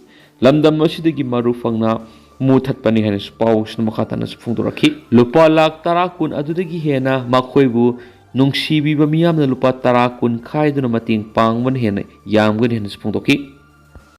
ꯂꯝꯗꯝ ꯑꯁꯤꯗꯒꯤ ꯃꯔꯨ ꯐꯪꯅ ꯃꯨꯊꯠꯄꯅꯤ ꯍꯥꯏꯅꯁꯨ ꯄꯥꯎꯁꯤꯅ ꯃꯈꯥ ꯇꯥꯅꯁꯨ ꯐꯣꯡꯗꯣꯔꯛꯈꯤ꯫ ꯂꯨꯄꯥ ꯂꯥꯈ ꯇꯔꯥ ꯀꯨꯟ ꯑꯗꯨꯗꯒꯤ ꯍꯦꯟꯅ ꯃꯈꯣꯏꯕꯨ ꯅꯨꯡꯁꯤꯕꯤꯕ ꯃꯤꯌꯥꯝꯅ ꯂꯨꯄꯥ ꯇꯔꯥ ꯀꯨꯟ ꯈꯥꯏꯗꯨꯅ ꯃꯇꯦꯡ ꯄꯥꯡꯕꯅ ꯍꯦꯟꯅ ꯌꯥꯝꯒꯅꯤ ꯍꯥꯏꯅꯁꯨ ꯐꯣꯡꯗꯣꯛꯈꯤ꯫